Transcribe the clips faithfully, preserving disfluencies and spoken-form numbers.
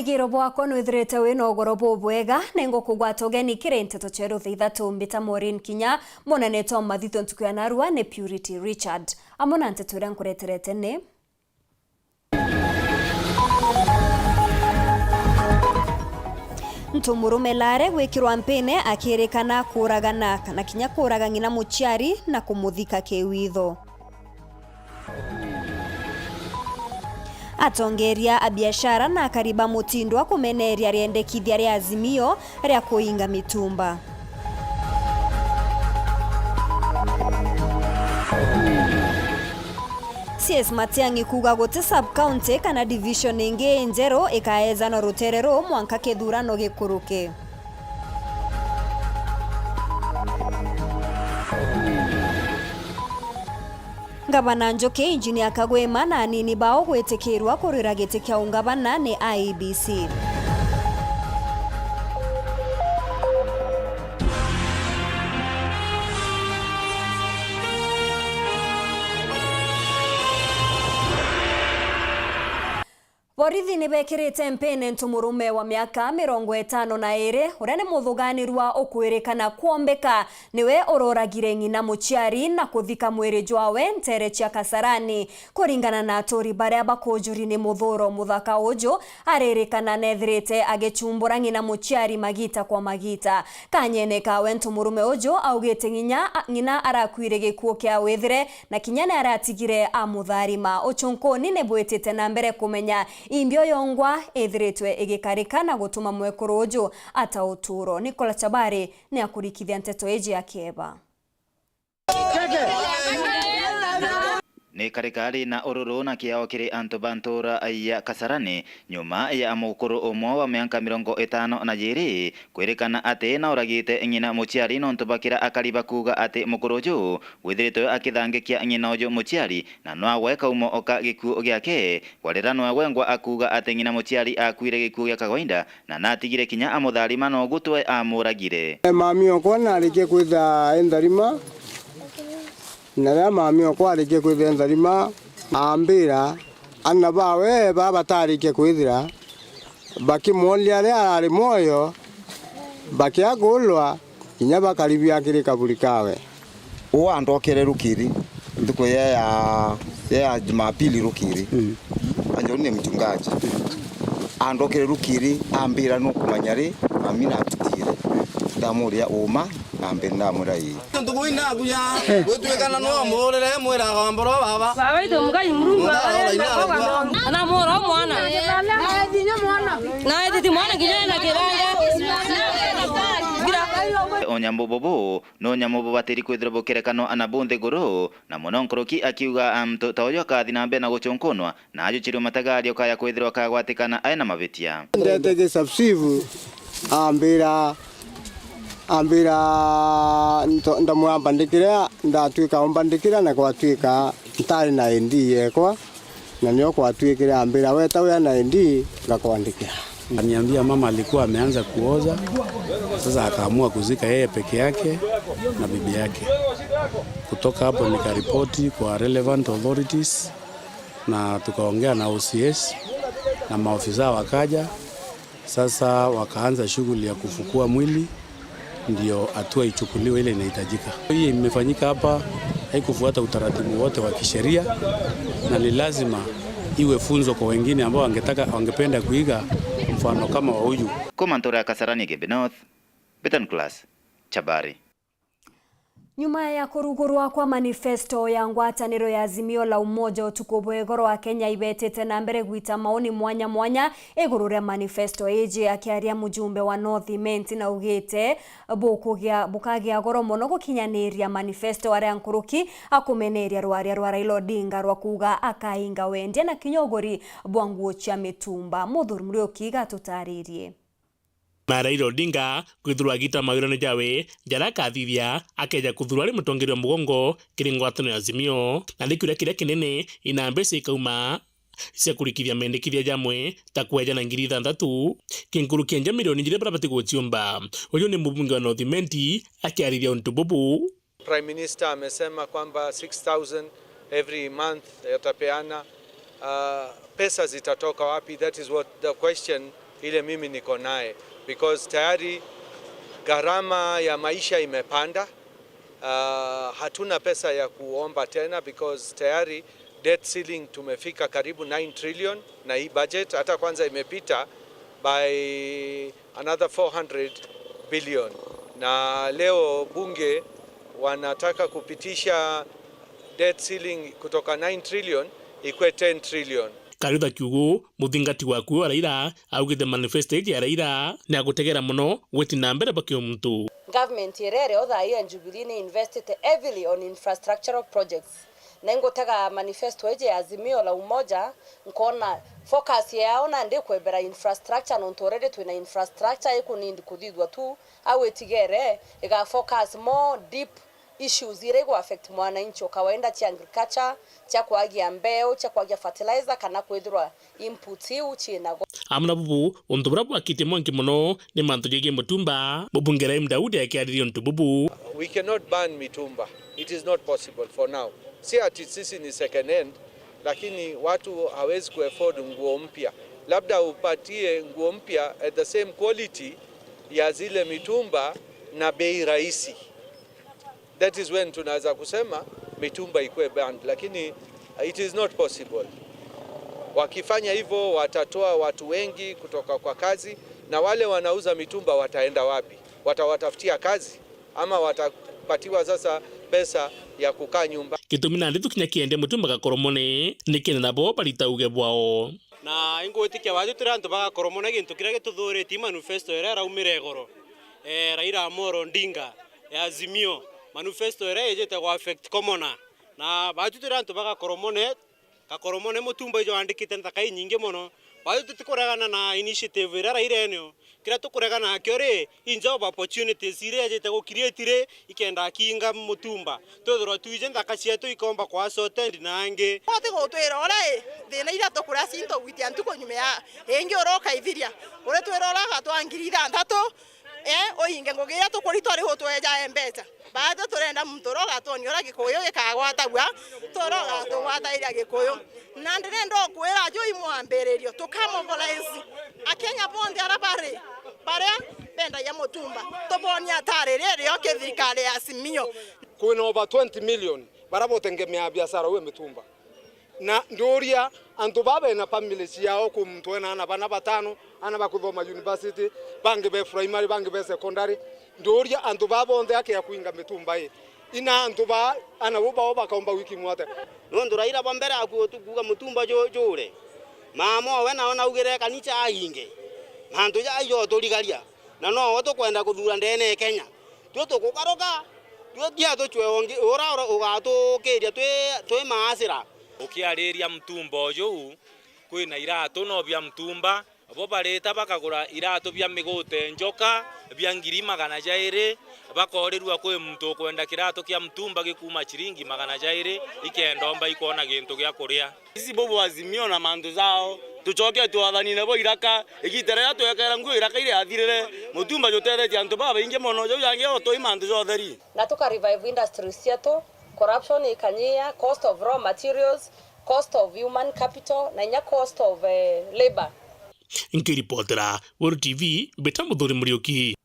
Wigiro bwakwa nwithirite wina ugoro bubwega, ningukugwata ugeni kiri nteto cieru thaa ithatu. Mbita Maureen Kinya, munenetwa mathitho ntuku ya narua ni Purity Richard. Amwe na nteto iria nkureterete ni: Ntumurume Lare gwikirwa mpine akirikana kuuragana kana kinya kuuraga ng'ina muciari na kumuthika kiwitho. Atongeria a biashara na akari ba mutindwa kumeneria riendekithia ria Azimio ria kuinga mitumba. C S Matiang'i kuuga guti sub-county kana division ingi injeru ikaejanwa rutere ruu mwanka kithurano gikuruke. Ngavana Njuki, Engineer Kagwima na anini bao gwitikirwa kurira giti kia ungavana ni I E B C. Borithi ni bekirite mpine ntumurume wa miaka mirongo itano na iri, uria ni muthuganirua ukwirikana kwombeka niwe uroragire ng'ina muciari na kuthika mwiri jwawe ntere cia Kasarani. Kuringana na aturi baria bakujuri ni muthuro muthaka uju, aririkana nethirite agichumbura ng'ina muciari magita kwa magita. Kanyene kawe ntumurume uju augite nginya a-, ng'ina arakuire gikuu kia withire, na kinya ni aratigire amutharima. Uchunkuni ni bwitite na mbere kumenya imbi uyu ngwa ithiritwe igikarika na gutuma mwekuru uju ata uturo. Nicola Chabari ni akurikithia nteto iji akieba. Ni karikari na ururu na kiao kiri antu ba ntura ya Kasarani, nyuma ya mukuru umwe wa miaka mirongo itano na yiri kwirikana ati nauragite ng'ina muciari nontu bakira akari bakuuga ati mukuru uju withiritwe akithangikia ng'ina uju muciari, na nwagwe kaumo oka gikuu giake, kwarira nwe wengwa akuuga ati ng'ina muciari akuire gikuu gia kawaida, na natigire kinya amutharima nogu twe amuragire. Mami okwa narikie kwithira e ntharima, na riria mami okwa arikie kwithira e ntharima, ambira ana bawe baa batarikie kwithira, bakimwonia aria arari mwoyo, bakiaga kulwa, kinya bakaribia kiri kaburi kawe. Uu andokere rukiri, ntuku ya, ya, ya Jumapili rukiri. Mm. Anjoni ni mchungaji. Andokere rukiri, ambira, "Nukumanya ri, mami natigire?" Ndamuria uma, ambe ndamwira ii. Ntuku inakuja, gwituikana no amurire, mwiraga mboro baba. Baba itu Mugai Murungu, na mura mwana. Na ethiti mwana kinya na kiraya. Onyambo bobo no nyambo bubatiri kwithirwa bukerekanwa na bu nthiguru, na mono nkuruki akiuga antu ta uyu akathi na mbere na guchunkunwa, na ajuchirwe matagario kaya kwithirwa akagwatikana aina mabitia. Ndete gi sub-chief, ambira, ambira nto-, ndamwamba ndikira, ndatwika umba ndikira na gwatwika ntari na I D yekwa. Na nio kwatuikire ambira, "Weta wia na I D, ngakwandikira." Akaniambia mama alikuwa ameanza kuoza, sasa akaamua kuzika yeye peke yake na bibi yake. Kutoka hapo nikaripoti kwa relevant authorities na tukaongea na O C S na maofisa wakaja. Sasa wakaanza shughuli ya kufukua mwili, ndio hatua ichukuliwe ile inahitajika. Hii imefanyika hapa, haikufuata utaratibu wote wa kisheria, na ni lazima iwe funzo kwa wengine ambao wangetaka, wangependa kuiga mfano kama wa huyu. Kuma ntura ya Kasarani Igembe North, Betan Class, Chabari. Nyuma ya kurugurwa kwa manifesto ya ngwataniro ya Azimio la Umoja utuku bwa igoro, Akenya ibetite na mbere gwita maoni mwanya mwanya iguru ria manifesto iji. Akiaria mujumbe wa North Imenti naugite bukugia-, bukagia goro mono gukinyaniria manifesto aria nkuruki akumeneria rwaria rwa Raila Odinga rwa kuuga akainga wendia na kinya uguri bwa nguo cia mitumba. Muthuri Muriuki gatutaririe. Na Raila Odinga kwithirwa agita mawirone jawe jaria akathithia, akeja kuthurwa ari mutongeria wa mugongo kiri ngwataniro ya Azimio. Na ni kiuria kiria kinene ina mbeca ikauma cia kurikithia mendekithia jamwe ta kweja na ngiri ithanthatu, ki nkuruki ya nja milioni njiri baria bati guciumba. Uyu ni mubunge wa North Imenti akiarithia untu bubu. Prime Minister amesema kwamba six thousand every month atapeana. Uh, pesa zitatoka wapi? That is what the question Ile mimi niko naye, because tayari gharama ya maisha imepanda. Ah, hatuna pesa ya kuomba tena because tayari debt ceiling tumefika karibu nine trillion na hii budget, hata kwanza imepita by another four hundred billion. Na leo bunge wanataka kupitisha debt ceiling kutoka nine trillion ikue ten trillion. Karitha Kiugu, muthingati wa akui wa Raila, augite manifesto iji ya Raila ni ya gutegera mono gwiti na mbere baki o muntu. Government iria iri o thaa ii ya Jubilee ni invested heavily on infrastructural projects. Na ingutega manifesto iji ya Azimio la Umoja, nkona focus yao nandi ikwebera infrastructure, nontu already twina infrastructure ikunindi kuthithua tu, au itigere iga focus more deep issues iria igu affect mwananchi o kawaida, cia agriculture, cia kwagia mbeu, cia kwagia fertilizer, kana kwithirwa inputs iu ciinago. Amwe na bubu, untu buria bwakitie mwanki mono ni mantu jegie mutumba. Mubunge Rahim Daudi akiariria untu bubu. We cannot ban mitumba. It is not possible for now. Si ati sisi ni second hand, lakini watu hawezi kuafford nguo mpya. Labda upatie nguo mpya at the same quality ya zile mitumba na bei rahisi. That is when tunaweza kusema mitumba ikuwe banned, lakini it is not possible. Wakifanya hivyo, watatoa watu wengi kutoka kwa kazi, na wale wanauza mitumba wataenda wapi? Watawatafutia kazi ama watapatiwa sasa pesa ya kukaa nyumba? Gitumi nandi tukinya kiende mutumba Gakoromone, ni kenda nabo barita uge bwao. Na ingwitikia baatwi turi antu ba Gakoromone, gintu kiria gituthuritie manifesto iria iraumire igoro, eh, Raila Amolo Odinga ya Azimio, manifesto iria ijite gwa affect commoner. Na baatwi turi antu ba Gakoromone, Gakoromone mutumba ijo andikite nthaka inyingi mono. Baatwi tutikuregana na initiative iria Raila enio. Kiria tukuregana nakio ri, i job opportunities iria ijite gukirieti ri, ikenda kinga mutumba. Twithirwa twiji nthaka cietu ikomba kwa assorted na angi. Uti gutwira uria i, thina iria tukuria cintu gwitia ntuku nyuma ya ingi uria ukaithiria. Uri twira uria ugatwa ngiri ithanthatu, eh, uinge ngugi iria tukuritwa ri utwejae mbeca. Baatwi turenda muntu uria ugatwonia uria Gikuyu gikagwatagua, ti uria ugatugwatairia Gikuyu. Na ndirenda ukwira juu i mwambiririo, tukamobilize Akenya bonthe aria bari, baria bendagia mutumba, tubonie atari ririo ki thirikari ya Azimio. Kwina over twenty million baria botengemea biashara uu ya mitumba. Na nduria antu baa bena family ciao, kwi muntu ena ana bana batano, ana bakuthoma university, bangi be primary, bangi be secondary. Nduria antu baa bonthe akia kuinga mitumba i, ina antu baa ana bo bao bakaumba wiki imwe atia? Nontu Raila bwa mbere akua tu-, kuuga mutumba ju-, jure, mama owe nao naugire kanisa ainge, na antu jaa ijo turigaria, na nowe tukwenda kuthura ndene ya Kenya. Tui tukugaruka, tui tia tucwe ungi, ura ura ugatukiria twi, twi maasira. Ukiariria mutumba uju, kwina iratu no bia mutumba, bo barita bakagura iratu bia migute njoka bia ngiri magana jairi, bakoorirua kwi muntu ukwenda kiratu kia mutumba gikuuma ciringi magana jairi, ikenda omba ikwona gintu gia kuria. Sisi bobo Azimio na mantu jao, tucoke twathanine bo iraka, igita riria twekera nguo iraka iria yathirire, mutumba jutethetie antu babaingi mono, jau jangi o toi mantu ja utheri. Na tuka revive industries cietu, corruption ikanyia, cost of raw materials, cost of human capital, na inya cost of, eh, labor. Nkiripotera Weru T V, mbita Muthuri Muriuki.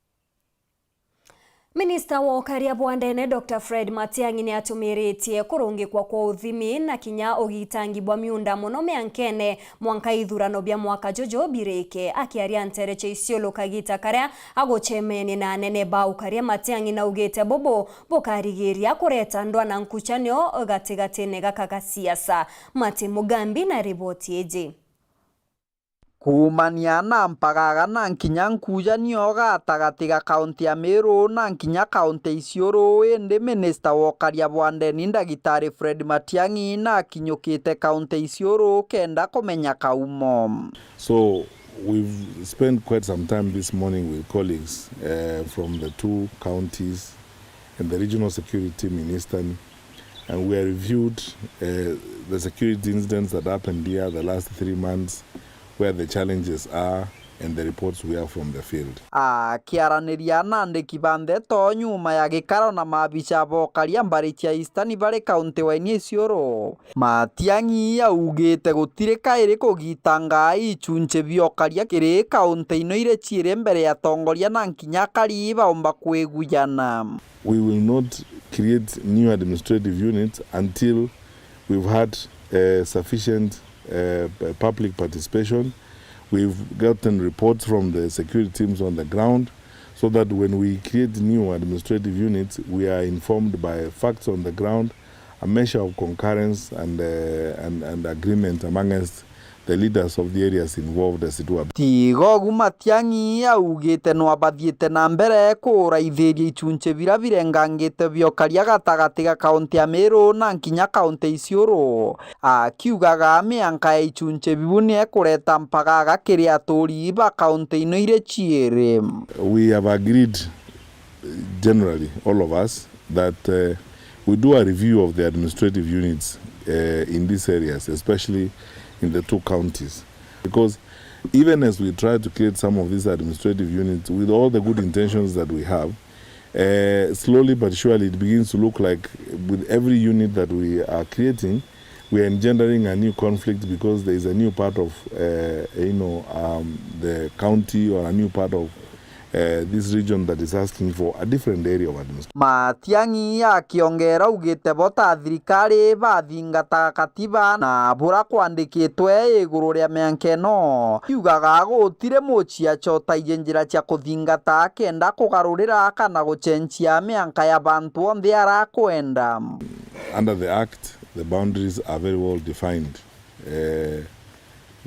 Minista wa ukaria bwa ndene, Doctor Fred Matiang'i, ni atumiritie kurungikwa kwa uthimi na kinya ugitangi bwa miunda mono miankene mwanka ithurano bia mwaka juju birike. Akiaria nteere cia Isiolo kagita karia agucemenie na anene ba ukaria, Matiang'i naugite bubu bukarigiria kureta ndwa na nkucanio gatigatine gaka ga siasa. Martin Mugambi na riboti iji. Kuumania na Mpagaga na nkinya nkujanio gatagati ga kaunti ya Meru na nkinya kaunti ya Isiolo, indi minista wa ukaria bwa ndeni Ndagitari Fred Matiang'i nakinyukite kaunti ya Isiolo kenda kumenya kaumo. So we've spent quite some time this morning with colleagues, eh, from the two counties and the regional security team in Eastern, and we have reviewed, eh, the security incidents that happened here the last three months, where the challenges are, and the reports we have from the field. Akiaraniria na andiki ba ndeto nyuma ya gikaro na maabica bokaria mbari cia Eastern bari kaunti wa Isiolo, Matiang'i augite gutiri kairi kugitanga ichunchi biokaria kiri kaunti ino iri ciiri mbere ya atongoria na nkinya akari baumba kwiguyana. We will not create new administrative units until we've had uh, sufficient uh, public participation. We've gotten reports from the security teams on the ground so that when we create new administrative units, we are informed by facts on the ground, a measure of concurrence and, uh, and, and agreement amongst the leaders of the areas involved as it were. Tiga ugu, Matiang'i augite no abathiite na mbere kuraithiria ichunchi bira birengangite biokaria gatagati ga kaunti ya Meru na nkinya kaunti ya Isiolo, akiugaga mianka ya ichunchi bibu ni ekureta mpagaga kiri aturi ba kaunti ino iri ciiri. We have agreed generally, all of us, that uh, we do a review of the administrative units uh, in these areas, especially in the two counties. Because even as we try to create some of these administrative units, with all the good intentions that we have, uh, slowly but surely it begins to look like with every unit that we are creating, we are engendering a new conflict because there is a new part of, uh, you know, um, the county or a new part of uh, this region that is asking for a different area of administration. Matiang'i akiongera augite bo ta thirikari bathingataga katiba na bura kwandikitwe iguru ria mianka ino. Kiugaga gutiri muciacho utaiji njira cia kuthingata akenda kugarurira kana gucenjia mianka ya bantu onthe arakwenda. Under the Act, the boundaries are very well defined. Uh,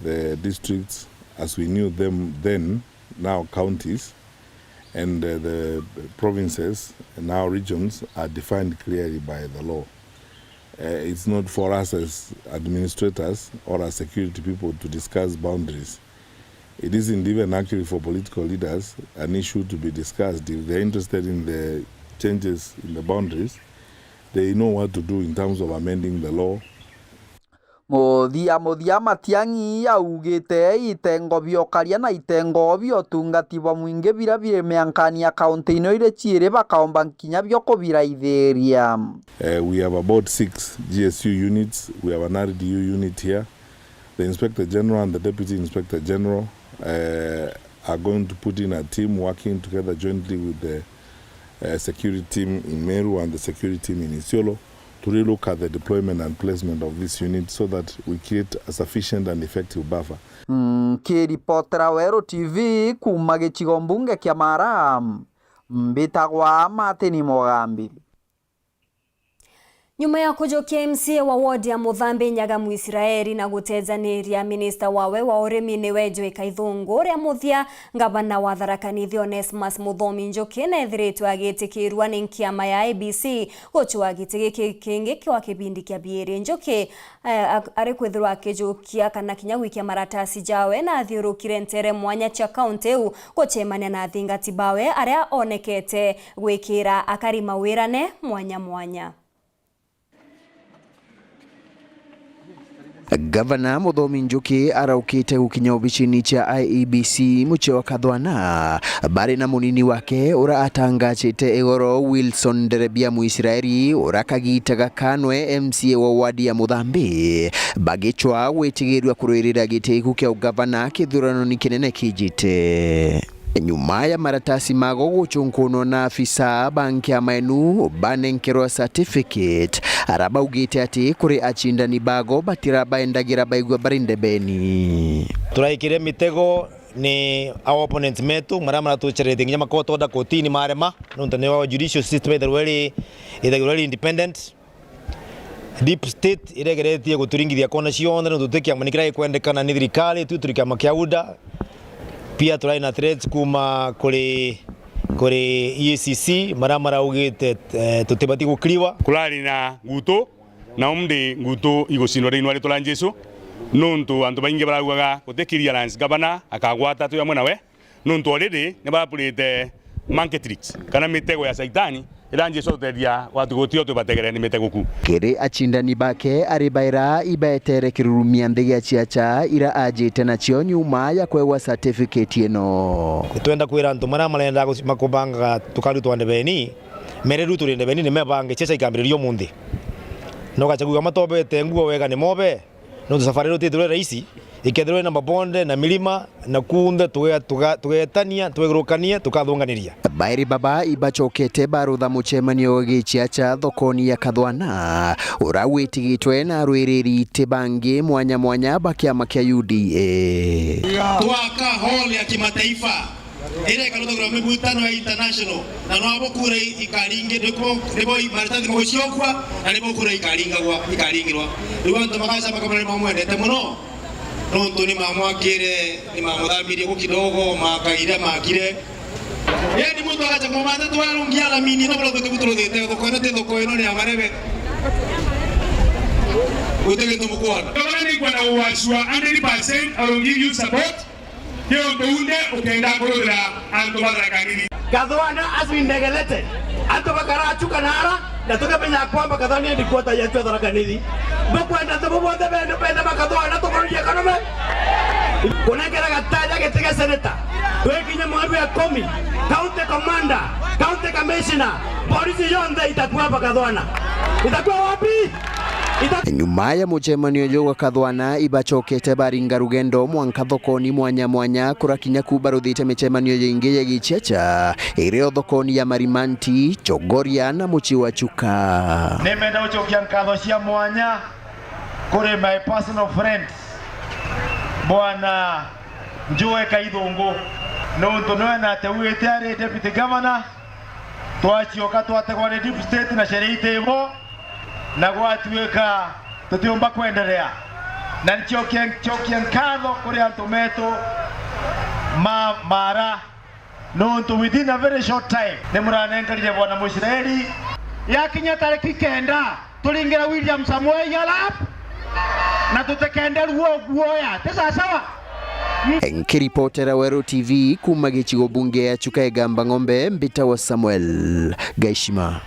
the districts as we knew them then, now counties, and uh, the provinces, now regions, are defined clearly by the law. Uh, it's not for us as administrators or as security people to discuss boundaries. It isn't even actually for political leaders an issue to be discussed. If they're interested in the changes in the boundaries, they know what to do in terms of amending the law. Muthia muthia, Matiang'i augite itengo biokaria na itengo biotungati bwa mwingi bira biri miankani ya kaunti ino iri ciiri bakaomba kinya bio kubiraithiria. Eh, we have about six G S U units, we have an R D U unit here. The Inspector General and the Deputy Inspector General, eh, are going to put in a team working together jointly with the, eh, security team in Meru and the security team in Isiolo to relook at the deployment and placement of this unit so that we create a sufficient and effective buffer. Nkiripotera Weru T V kuuma gicigo mbunge kia Mara, mbitagwa Martin Mugambi. Nyuma ya kujukia M C A wa ward ya Muthambi Nyaga Mwisraeli na gutejaniria minista wawe wa urimi niwe Joy Kaithungu, uria muthia ngavana wa Tharaka Nithi Onesmus Muthomi Njuki neethiritwe agitikirua ni nkiama ya I E B C gucua giti giki kingi kwa kibindi kia biiri. Njuki, eh, ak-, ari kwithirwa akijukia kana kinya gwikia maratasi jawe na athiurukire ntere mwanya cia kaunti iu gucemania na athingati bawe aria onekete gwikira akari mawirane mwanya mwanya. Gavana Muthomi Njuki araukite gukinya obicini cia I E B C mucii wa Kathwana, bari na munini wake ura atangacite igoro, Wilson Nderebia Mwisraeli, ura kagita gaka nwe M C A wa wadi ya Muthambi, bagicwa gwitigirua kurwirira giti kiu kia ugavana kithurano-ini kinene kijite. Nyuma ya maratasi mago gucunkunwa na afisa ba nkiama inu banenkerwa certificate, ara baugite ati kuri acindani bago batirabaendagira baigua bari ndebeni. Turaikire mitego ni our opponents metu, maria maratuceretie nginya makotonda kotini marema, nontu ni our judicial system ithagirwa iri, ithagirwa iri independent. Deep state iregeretie guturingithia kona cionthe, nontu tuti kiama ni kiria gikwendekana ni thirikari, tu turi kiama kia UDA. Pia turari na threats kuma kuri, kuri E A C C, maria maraugite, eh, tutibati gukiriwa. Kurari na ngutu, na umdi ngutu igucindwa thiini wa ritwa ria Jesu, nontu antu baingi baraugaga guti clearance gavana akagwata twi amwe nawe. Nontu already ni barapurite monkey tricks, kana mitego ya Saitani, Ira Jesu atutethia, watu gutio tubategere ni miteguku. Kiri acindani bake ari baira ibaetere kirurumia nthi gia ciaca ira ajite nacio nyuma ya kwegwa certificate ino. Nitwenda kwira antu maria marenda guc-, makubangaga tukari twa ndebeni, mere riu turi ndebeni ni mebange ciaca ikambiriria umunthi. Na ugacha kuuga matobete nguo wega ni mobe. Nontu safari ino itithirwe raisi, ikethirwe na mabonde na milima, na kunthe tuge-, tuga-, tugetania, twegurukania, tukathunganiria. Bairi baba ibacokete barutha mucemanio wa giciaca thokoni ya Kathwana, ura witigitwe na arwiriri iti bangi mwanya mwanya ba kiama kia U D A. Twaka hall ya kimataifa. Ira ikaruthagirwa mivutano ya international, na no abo kura i-, ikaringi-, nibo, nibo i-, maratathi magwiciokua, na nibo kura ikaringagwa, ikaringirwa. Riu antu magaca makamwira ni mamwendete muno, nontu ni mamwakire, ni mamuthambirie ku kidogo, maka iria makire. Yaani muntu agacha kumwamba ati twarungia alamini, no bro tukibu turuthite thoko ino, ti thoko ino ni ya marebe. Guti gintu mukwona. Gavana ni kwenda uwashua hundred percent, I will give you support. Kiuntu unde ukenda kuruthira antu ba Tharaka Nithi. Kathwana as we neglected. Antu bakarachuka nara, na tukamenya kwamba Kathwana ni headquarter yetu ya Tharaka Nithi. Bukwenda antu bonthe bende, bende ba Kathwana tukururia economy. Kunengera Gatanya giti gia senator. Twikinya mwandu ya komi, county commander, county commissioner, polisi yonthe itakuwa hapa Kathwana. Itakuwa wapi? Ita- Nyuma ya mucemanio uju gwa Kathwana, ibacokete baringa rugendo mwanka thokoni mwanya mwanya kurakinya ku baruthite micemanio jingi ya giciaca, irio thokoni ya Marimanti, Chogoria na mucii wa Chuka. Nimenda gucokia nkatho cia mwanya kuri my personal friend, Bwana Njue Kaithungu, nontu niwe nateuite ari deputy governor. Twacioka twategwa ni deep state na sheria itibo, na gwatuika tutiumba kwenderea. Na ncokie, ncokie nkatho kuri antu metu ma Mara, nontu within a very short time, ni muranenkerire bwana Muisraeli. Yakinya tariki kenda, turingira William Samoei Arap, na tutikende ruo guoya. Ti sawasawa? Nkiripotera Weru T V kuma gicigo bunge ya Chuka Igamba Ng'ombe, mbitawa Samuel Gaishima.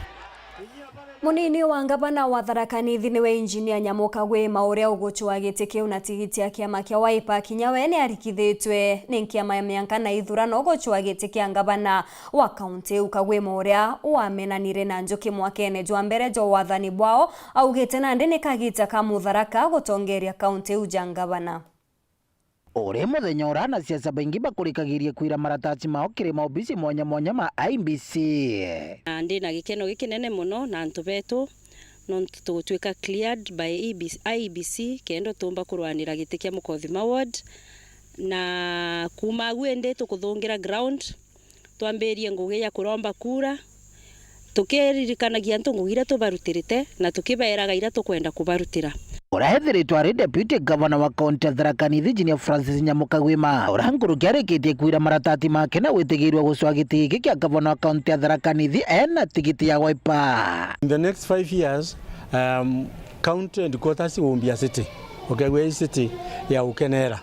Munini wa ngavana wa Tharaka Nithi niwe Injinia Nyamuka Gwima, uria ugucua giti kiu na tigiti ya kiama kia Wiper, kinya we ni arikithitwe ni nkiama ya mianka na ithurano gucua giti kia ngavana wa kaunti iu. Kagwima, uria wamenanire na Njuki mwakene jwa mbere jwa wathani bwao, augite nandi ni kagita ka Mutharaka gutongeria kaunti iu ja ngavana. Uri muthenya ura anasiasa baingi bakurikagiria kwira maratasi mao kiri maobisi mwanya mwanya ma I E B C. Na ndi na gikeno gikinene muno na antu betu, nontu tugutuika cleared by E B C, I E B C, kenda tumba kurwanira giti kia Mukothima Ward. Na kuma agu indi tukuthungira ground, twambirie ngugi ya kuromba kura, tukiririkanagia antu ngugi iria tubarutirite na tukibeeraga iria tukwenda kubarutira. Uria ethiritwe ari deputy governor wa kaunti ya Tharaka Nithi, Engineer Francis Nyamuka Gwima, uria nkuruki arikitie kwira maratati make na witigirua gucua giti giki kia governor wa kaunti ya Tharaka Nithi ena tigiti ya Wiper. In the next five years, um, county headquarters will be a city. Ukegua i city ya ukenera.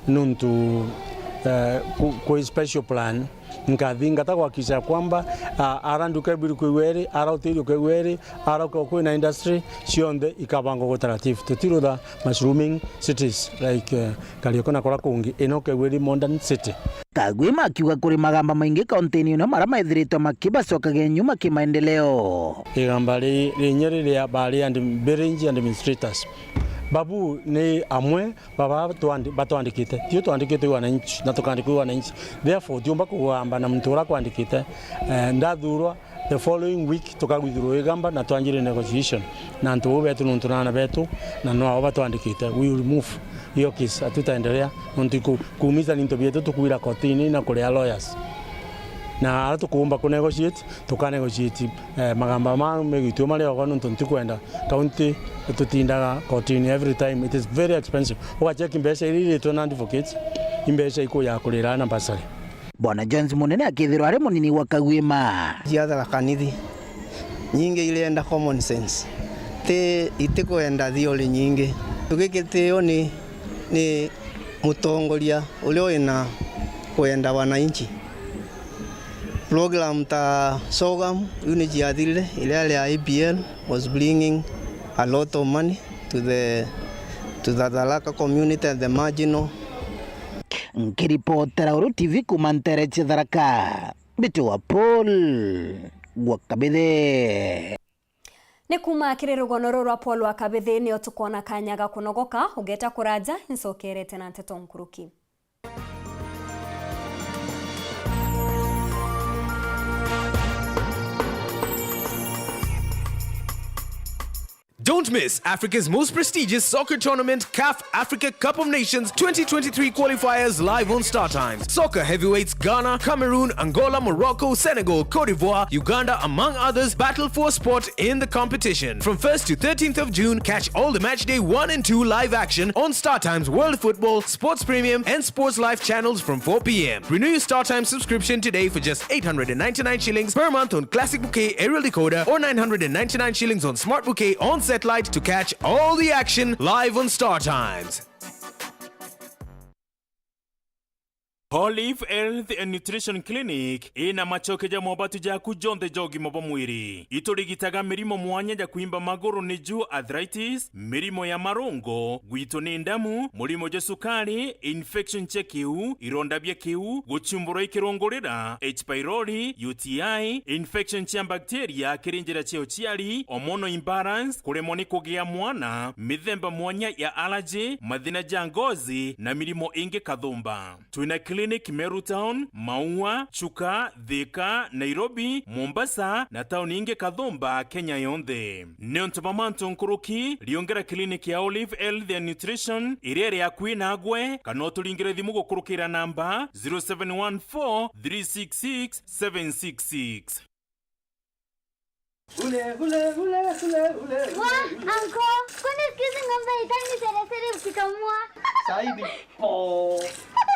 Nuntu, eh, ku-, kwi special plan, nkathingata kuhakikisha kwamba, ah, ara nduka ibiri kwigua iri, ara hoteli ukaigua iri, ara uka-, kwina industry, cionthe ikabangwa kwa utaratibu. Tutirutha mushrooming cities like, eh, Karioko na kuria kungi, ino ukaigua iri modern city. Kagwima akiuga kuri magamba maingi kauntini ino maria maithiritwe makibacokagia nyuma kimaendeleo. Igamba ri-, rinya riria bari and village administrators. Babu ni amwe Baba twandi-, batwandikite, tio twandikite wananchi, na tukandikwa wananchi. Therefore, utiumba kugamba na muntu uria akwandikite. Eh, ndathurwa, the following week, tukagwithirwa Igamba na twanjire negotiation na antu bau betu, nontu na ana betu, na no abo batwandikite. We will move hiyo case, hatutaendelea, nontu iku-, kuumiza ni into bietu tukwira kotini na kuria lawyers. Na ara tukuumba ku negotiate, tuka negotiate, eh, magamba ma migitio maria ogo, nontu ntikwenda county tutindaga kotini every time, it is very expensive. Ugacheki mbeca iria iritwe na advocates, i mbeca ikuya kurira na bursary. Bwana Jones Munene akethirwa ari munini wa Kagwima. Cia Tharaka Nithi nyingi irenda common sense, ti, itikwenda theory nyingi. Tugikitio ni, ni mutongoria uria wina kwenda wananchi. Program ta sorghum, iu ni ciathirire, iria ria A P L was bringing a lot of money to the, to the Tharaka community and the marginal. Nkiripotera Uru T V kuuma nteere cia Tharaka, Mbiti wa Paul gwa Kabithe. Ni kuuma kiri rugono ruu rwa Paul wa Kabithi nio tukwona kanya ga kunogoka, ugeta kuraja, ncokerete na nteto nkuruki. Don't miss Africa's most prestigious soccer tournament, CAF Africa Cup of Nations twenty twenty-three qualifiers, live on Star Times. Soccer heavyweights Ghana, Cameroon, Angola, Morocco, Senegal, Cote d'Ivoire, Uganda, among others, battle for a spot in the competition. From first to thirteenth of June, catch all the match day one and two live action on Star Times World Football, Sports Premium, and Sports Life channels from four p m. Renew your Star Times subscription today for just eight hundred and ninety-nine shillings per month on Classic Bouquet aerial decoder or nine hundred and ninety-nine shillings on Smart Bouquet on satellite to catch all the action live on Star Times. Olive Health and Nutrition Clinic ina macoke ja mobatu jaku jonthe ja ugima bwa mwiri. Iturigitaga mirimo mwanya ja kwimba maguru, niju arthritis, mirimo ya marungo, gwitwo ni ndamu, murimo jwa sukari, infection cia kiu, ironda bia kiu, guchumburwa i kirungurira, H. pylori, U T I, infection cia bacteria kiri njira cia uciari, hormonal imbalance, kuremwa ni kugia mwana, mithemba mwanya ya allergy, mathina ja ngozi na mirimo ingi kathumba. Twina clinic Meru Town, Maua, Chuka, Thika, Nairobi, Mombasa na tauni ingi kathumba Kenya yonthe. Niuntu bwa mantu nkuruki, riongera clinic ya Olive Health and Nutrition iria iri akui nagwe, kana uturingire thimu gukurukira namba zero seven one four three six six seven six six. Ule, ule, ule, ule, ule, ule, Wa, ule. Anko, kwani siku hizi ng'ombe haitaki seresere ukikamua? Saidi po,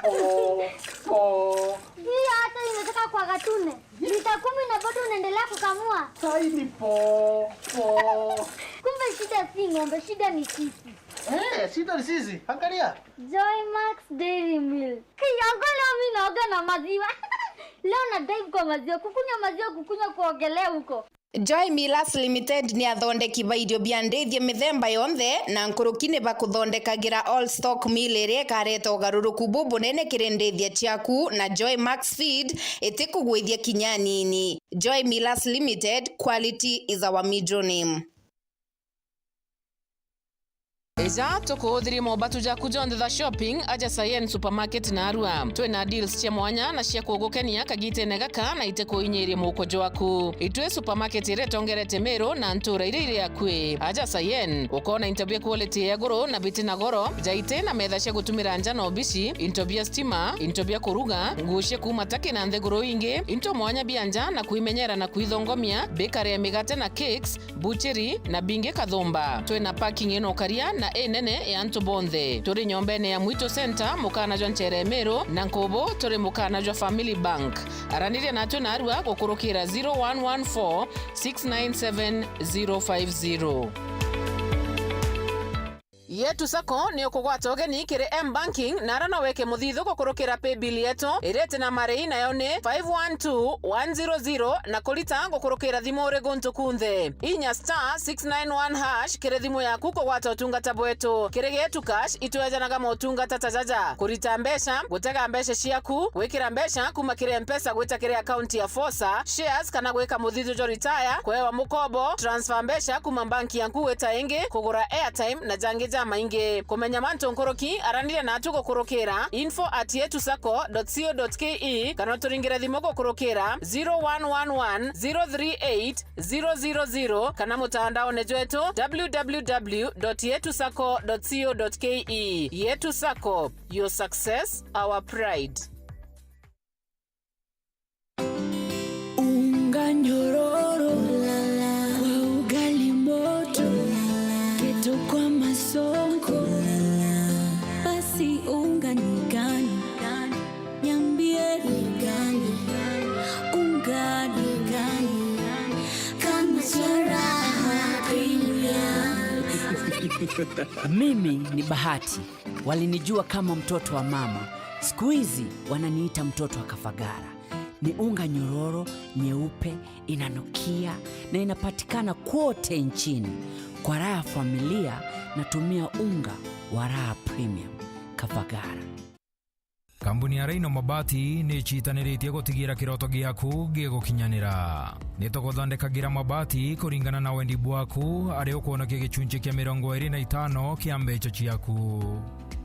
po, po. Hii hata imetoka kwa gatune. Lita kumi na bado unaendelea kukamua. Saidi po, po. Kumbe shida si ng'ombe, shida ni sisi. Eh, shida ni sisi. Angalia. Joy Max Dairy Milk. Ki, anko, leo mi naoga na maziwa. Leo na dive kwa maziwa. Kukunywa maziwa, kukunywa kuogelea huko. Joy Millers Limited ni athondeki ba irio bia ndithia mithemba yonthe, na nkuruki ni bakuthondekagira all stock meal iria ikareta ugaruruku bubunene kiri ndithia ciaku, na Joy Max Feed itikugwithia kinya anini. Joy Millers Limited, quality is our middle name. Ija tukuuthirie mobatu jaku jonthe ja shopping aja Sayen Supermarket Narua. Twina deals cia mwanya na cia kugukenia kagitene gaka na itikuinyirie muuko jwaku. Itwi supermarket iria itongerete Meru na ntura iria iri akui. Aja Sayen, ukoona into bia quality ya iguru na biti na goro, jaiti na metha cia gutumira nja na obici, into bia stima, into bia kuruga, nguu cia kuuma Turkey na nthiguru ingi, into mwanya bia nja na kwimenyera na kwithongomia, bakery ya migate na cakes, buchiri na bingi kathumba. Twina parking ina ukaria na inene ya antu bonthe. Turi nyombene ya Mwitu Center, mukana jwa nchere Meru, na Nkubu turi mukana jwa Family Bank. Araniria natwe narua gukurukira zero one one four six nine seven zero five zero. Yetu Sacco ni ukugwata ugeni kiri M Banking, na ara no weke muthithu gukurukira paybill yetu iria iti na marii, nayo ni five one two one zero zero, na kurita gukurukira thimu uri guntu kunthe. Inya star six nine one hash kiri thimu yaku kugwata utungata bwetu. Kiri Yetu Cash, itwejanaga motungata ta jaja: kurita mbeca, gutega mbeca ciaku, gwikira mbeca kuma kiri Mpesa gwita kiri akaunti ya Fosa, shares kana gwika muthithu jwa retire, kuewa mukobo, transfer mbeca kuma banki yaku gwita ingi, kugura airtime na jangi jamaingi. Kumenya mantu nkuruki, araniria natu gukurukira info at yetu sacco dot co dot ke kana uturingire thimu gukurukira zero one one one zero three eight zero zero zero kana mutandaone jwetu w w w dot yetu sacco dot co dot ke. Yetu Sacco, your success, our pride. Unga nyororo kwa ugali moto, keto kwa masonko, basi unga ni gani? Niambie ni gani? Unga ni gani? Kama cha Raha Premium. Mimi ni Bahati. Walinijua kama mtoto wa mama. Siku hizi wananiita mtoto wa Kafagara. Ni unga nyororo, nyeupe, inanukia na inapatikana kwote nchini. Kwa raha ya familia, natumia unga wa Raha Premium Kavagara. Kambuni ya Rhino Mabati ni icitaniritie gutigira kiroto giaku gigukinyanira. Ni tuguthondekagira mabati kuringana na wendi bwaku, ari ukwonokia gicunci kia mirongo iri na itano kia mbeca ciaku.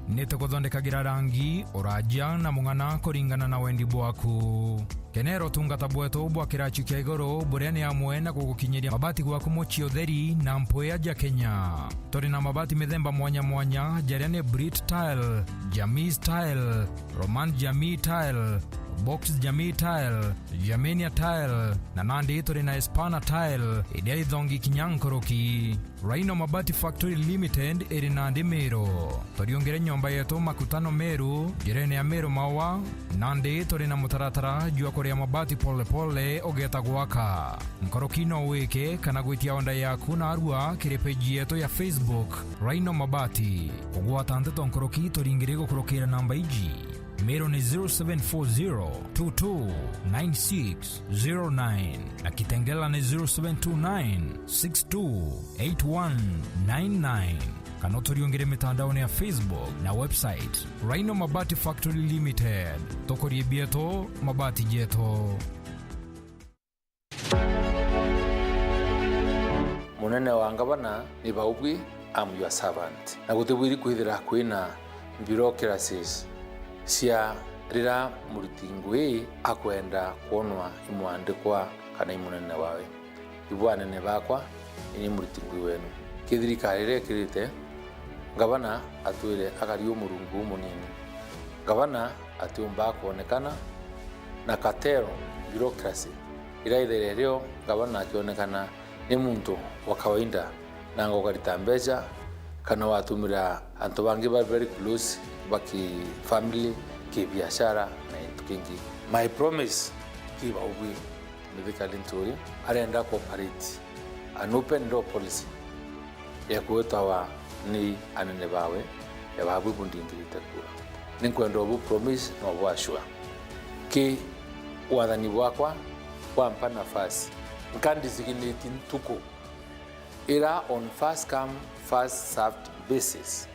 Ni tuguthondekagira rangi, uraja na mung'ana kuringana na wendi bwaku. Kenera utungata bwetu bwa kiraci kia iguru, buria ni amwe na gugukinyiria mabati gwaku mucii utheri na mpwia ja Kenya. Turi na mabati mithemba mwanya mwanya, jaria ni Brit Tile, Jamii Tile, Roman Jamii Tile, Box Jamii Tile, Germania Tile, na nandi turi na Espana Tile, iria ithongi kinya nkuruki. Rhino Mabati Factory Limited iri nandi Meru. Turiungire nyomba yetu Makutano Meru, njirene ya Meru Maua, nandi turi na mutaratara jwa kuria mabati pole pole ugeeta gwaka. Nkuruki no wike kana gwitia onda yaku narua kiri page yetu ya Facebook, Rhino Mabati. Kugwata nteto nkuruki turingire gukurukira namba iji. Meru ni zero seven four zero two two nine six zero nine na Kitengela ni zero seven two nine six two eight one nine nine. Kana uturiungire mitandaone ya Facebook na website, Rhino Mabati Factory Limited. Tukurie bietu, mabati jetu. Munene wa ngavana ni Baubwi, I'm your servant. Na gutibwiri kwithira kwina bureaucracies cia rira muriti ngui akwenda kwonwa i mwandikwa kana i munene wawe. Ibu anene bakwa, ini muriti ngui wenu. Ki thirikari iria ikirite, ngavana atwire akari umurungu umunini. Ngavana atiumba kwonekana, na cartel, bureaucracy, iraithaira rio ngavana akionekana ni muntu wa kawaida, nanga ukarita mbeca, kana watumira antu bangi ba very close, ba ki family, ki biashara, na into kingi. My promise ki Baubwi, Mithika Linturi arenda ku operate an open door policy ya kwitawa ni anene bawe, ya Baubwi bundingirite kura. Ninkwenda ubu promise na ubu assure. Ki wathani bwakwa bwampa nafasi, nka designate ntuku ira on first come, first served basis.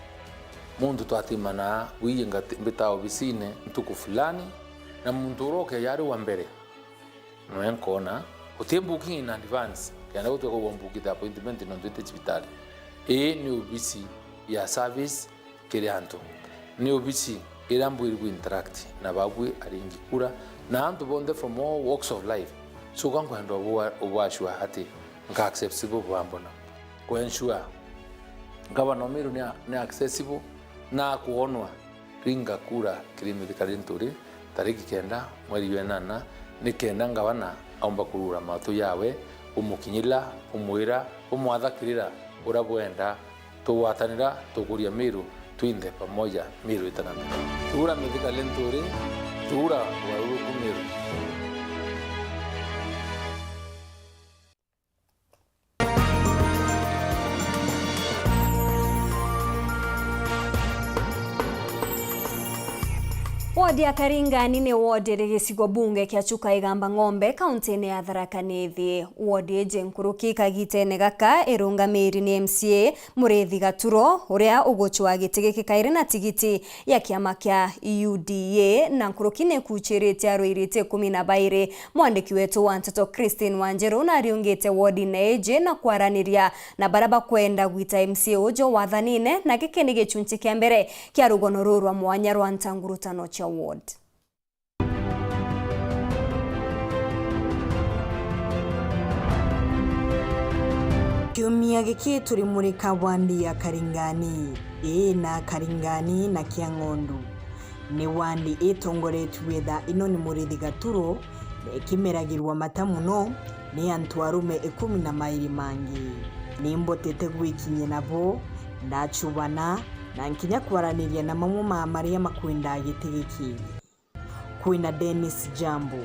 Muntu twatimana bwiji ngati-, mbita obisine ntuku fulani, na muntu uria ukeja ari wa mbere, noe nkona, uti booking in advance, kenda gutwika ugwa mbuki the appointment nontu ite cibitari. Ii ni obisi ya service kiri antu. Ni obisi iria mbwiri ku interact na Baubwi aringi kura, na antu bonthe from all walks of life. So, ka nkwenda ubu-, ubu assure ati nka accessible bwambona. Ku ensure Gavana wa Meru ni a-, ni accessible na akwonwa. Ringa kura kiri Mithika Linturi tariki kenda mweri jwa inana, ni kenda ngavana aumba kurugura matu jawe, umukinyira, umwira, umwathakirira uria bwenda. Tugwatanira, tukuria Meru, twinthe pamoja, Meru itana mbeca. Tuura Mithika Linturi, tuura ugaruruku Meru. Wodi ya Karingani ni wodi iri gicigo bunge kia Chuka Igamba Ng'ombe, kauntine ya Tharaka Nithi. Wodi iji nkuruki kagitene gaka irungamiri ni M C A Muriithi Gaturo, uria ugucwa giti giki kairi na tigiti ya kiama kia U D A, na nkuruki ni ikuciritie arwirite ikumi na bairi. Mwandiki wetu wa nteto Christine Wanjiru nariungite wodine iji na kwaraniria na baria bakwenda gwita M C A uju wathanine, na giki ni gicunci kia mbere kia rugono ruu rwa mwanya rwa ntangurutano cia ward. Kiumia giki turi murika wandi ya Karingani, ii na Karingani na Kiang'ondu. Ni wandi itongoretue thaa ino ni Murithi Gaturo, na ikimeragirwa mata muno ni antu arume ikumi na mairi mangi. Ni mbotete gwikinyia nabo, ndachubana, na nkinya kwaraniria na mamwe ma maria makwendaa giti giki. Kwina Dennis Jambo.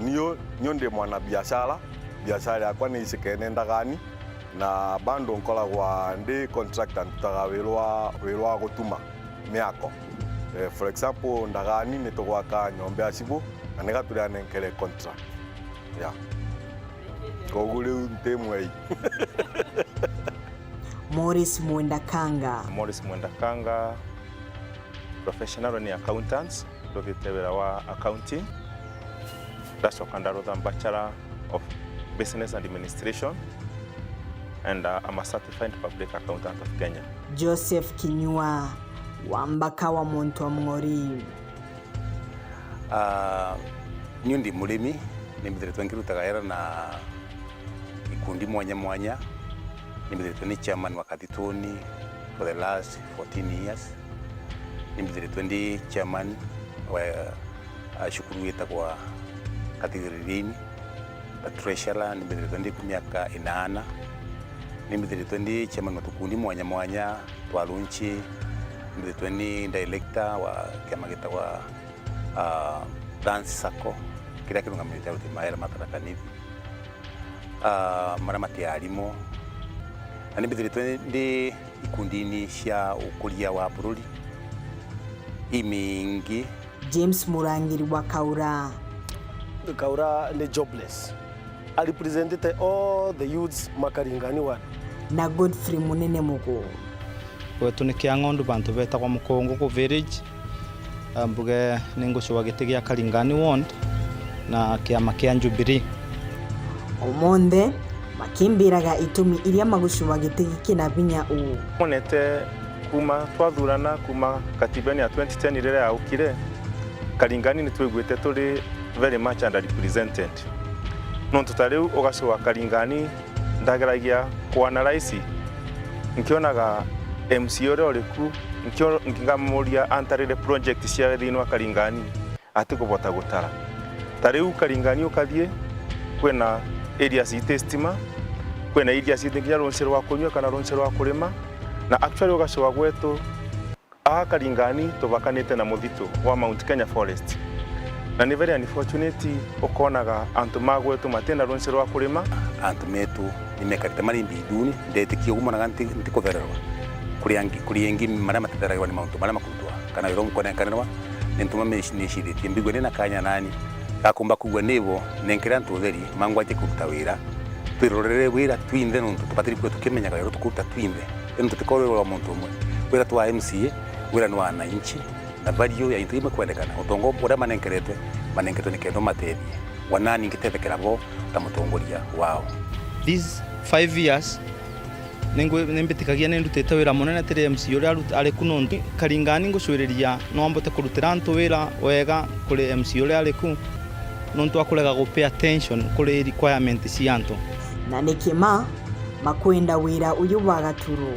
Nio, nio ndi mwana biashara, biashara yakwa ni icikene ndagani, na bado nkoragwa ndi contractor, ndutaga wira wa, wira wa gutuma miako. Eh, for example, ndagani ni tugwaka nyomba ya cibu, Na niga turi anenkere contract. Yeah. Koguo riu nti mwei. Morris Mwendakanga. Morris Mwendakanga, professional ni accountants, nduthite wira wa accounting. Ndacoka ndarutha Bachelor of Business Administration, and, uh, I'm a certified public accountant of Kenya. Joseph Kinyua, wa Mbaka wa Muntu wa Mng'ori. Ah, niu ndi murimi, ni mbithiritwe nkirutaga wira na ikundi mwanya mwanya. Ni mbithiritwe ni chairman wa Kathituni for the last fourteen years. Ni mbithiritwe ndi chairman wa, ah, cukuru witagwa Kathigiririni, ta treasurer, ni mbithiritwe ndi ku miaka inana. Ni mbithiritwe ndi chairman wa tukundi mwanya mwanya twa lunch. Ni mbithiritwe ndi director wa kiama gitagwa ah, Dance Sacco, kiria kirungamirite aruti mawira ma Tharaka Nithi, ah, maria mati arimu, na ni mbithiritwe ndi ikundini cia ukuria wa bururi imingi. James Murangiri wa Kaura. Kaura ni jobless. A representite all the youths ma Karingani ward. Na Godfrey Munene Mugo. Gwetu ni Kiang'ondu, bantu betagwa Mukungugu village. Ah, mbuge ni ngucua giti gia Karingani ward na kiama kia Jubilee. Omonthe makimbiraga itumi iria magucua giti giki na vinya uu. Monete kuma twathurana kuma katibene ya twenty ten riria yaukire, Karingani nitwiguite turi very much underrepresented. Nontu ta riu ugacua Karingani, ndageragia kuanalyze, nkionaga M C A uria uri ku, nkio-, nkamuria antarire project cia thiini wa Karingani, atikubota gutara. Ta riu Karingani ukathie, kwina areas iti stima, kwina areas iti nginya runci rwa kunyua kana runci rwa kurima, na actually ugacua gwetu, aa Karingani tubakanite na muthitu wa Mount Kenya Forest, na ni very unfortunate ukonaga antu ma gwetu matina runci rwa kurima. Antu metu ni mekarite mari mbinduni, ndetikia uguo monaga nti-, ntikuthererwa. Kuri angi, kuri engi maria matetheragirwa ni mauntu maria makurutwa, kana wira umwe kwenenkanirwa, ni ntuma me-, nicithitie mbigwe ni na kanya nani, gakumba kugua nibo, nenkere antu utheri, mangwatie kuruta wira. Twirorere wira twinthe nontu tubatiri kwithirwa tukimenyaga wira tukuruta twinthe. Indi tutikorwe wira wa muntu umwe. Wira twa M C A, wira ni wa wananchi, na value ya into imwe kwendekana. Utongo uria manenkeretwe, manenkeretwe nikenda umatethie. Wanani ngitethekera bo ta mutongoria wao. These five years, ningwi-, nimbitikagia nindutite wira munene tiri M C A uria arut-, ari ku nontu Karingani ngucwiriria no mbote kurutira antu wira wega kuri M C A uria ari ku, nontu akurega gu pay attention kuri requirement cia antu. Na ni kima, makwenda wira uyu wa Gaturu.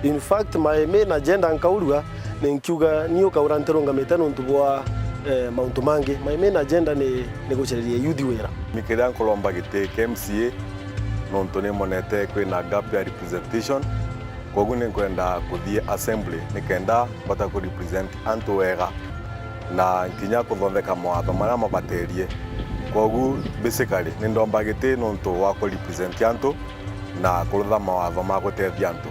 In fact, my main agenda nkaurua, ni nkiuga ni ukaura ntirungamite nontu bwa, eh, mauntu mangi. My main agenda ni, ni gucariria youth wira. Ni kiria nkuromba giti kia M C A, nontu ni monete kwina gap ya representation. Koguo ni nkwenda kuthii assembly nikenda mbota ku represent antu wega na nkinya kuthondeka mawatho maria mabaterie. Koguo basically ni ndomba giti nontu wa ku represent antu na kurutha mawatho ma gutethia antu.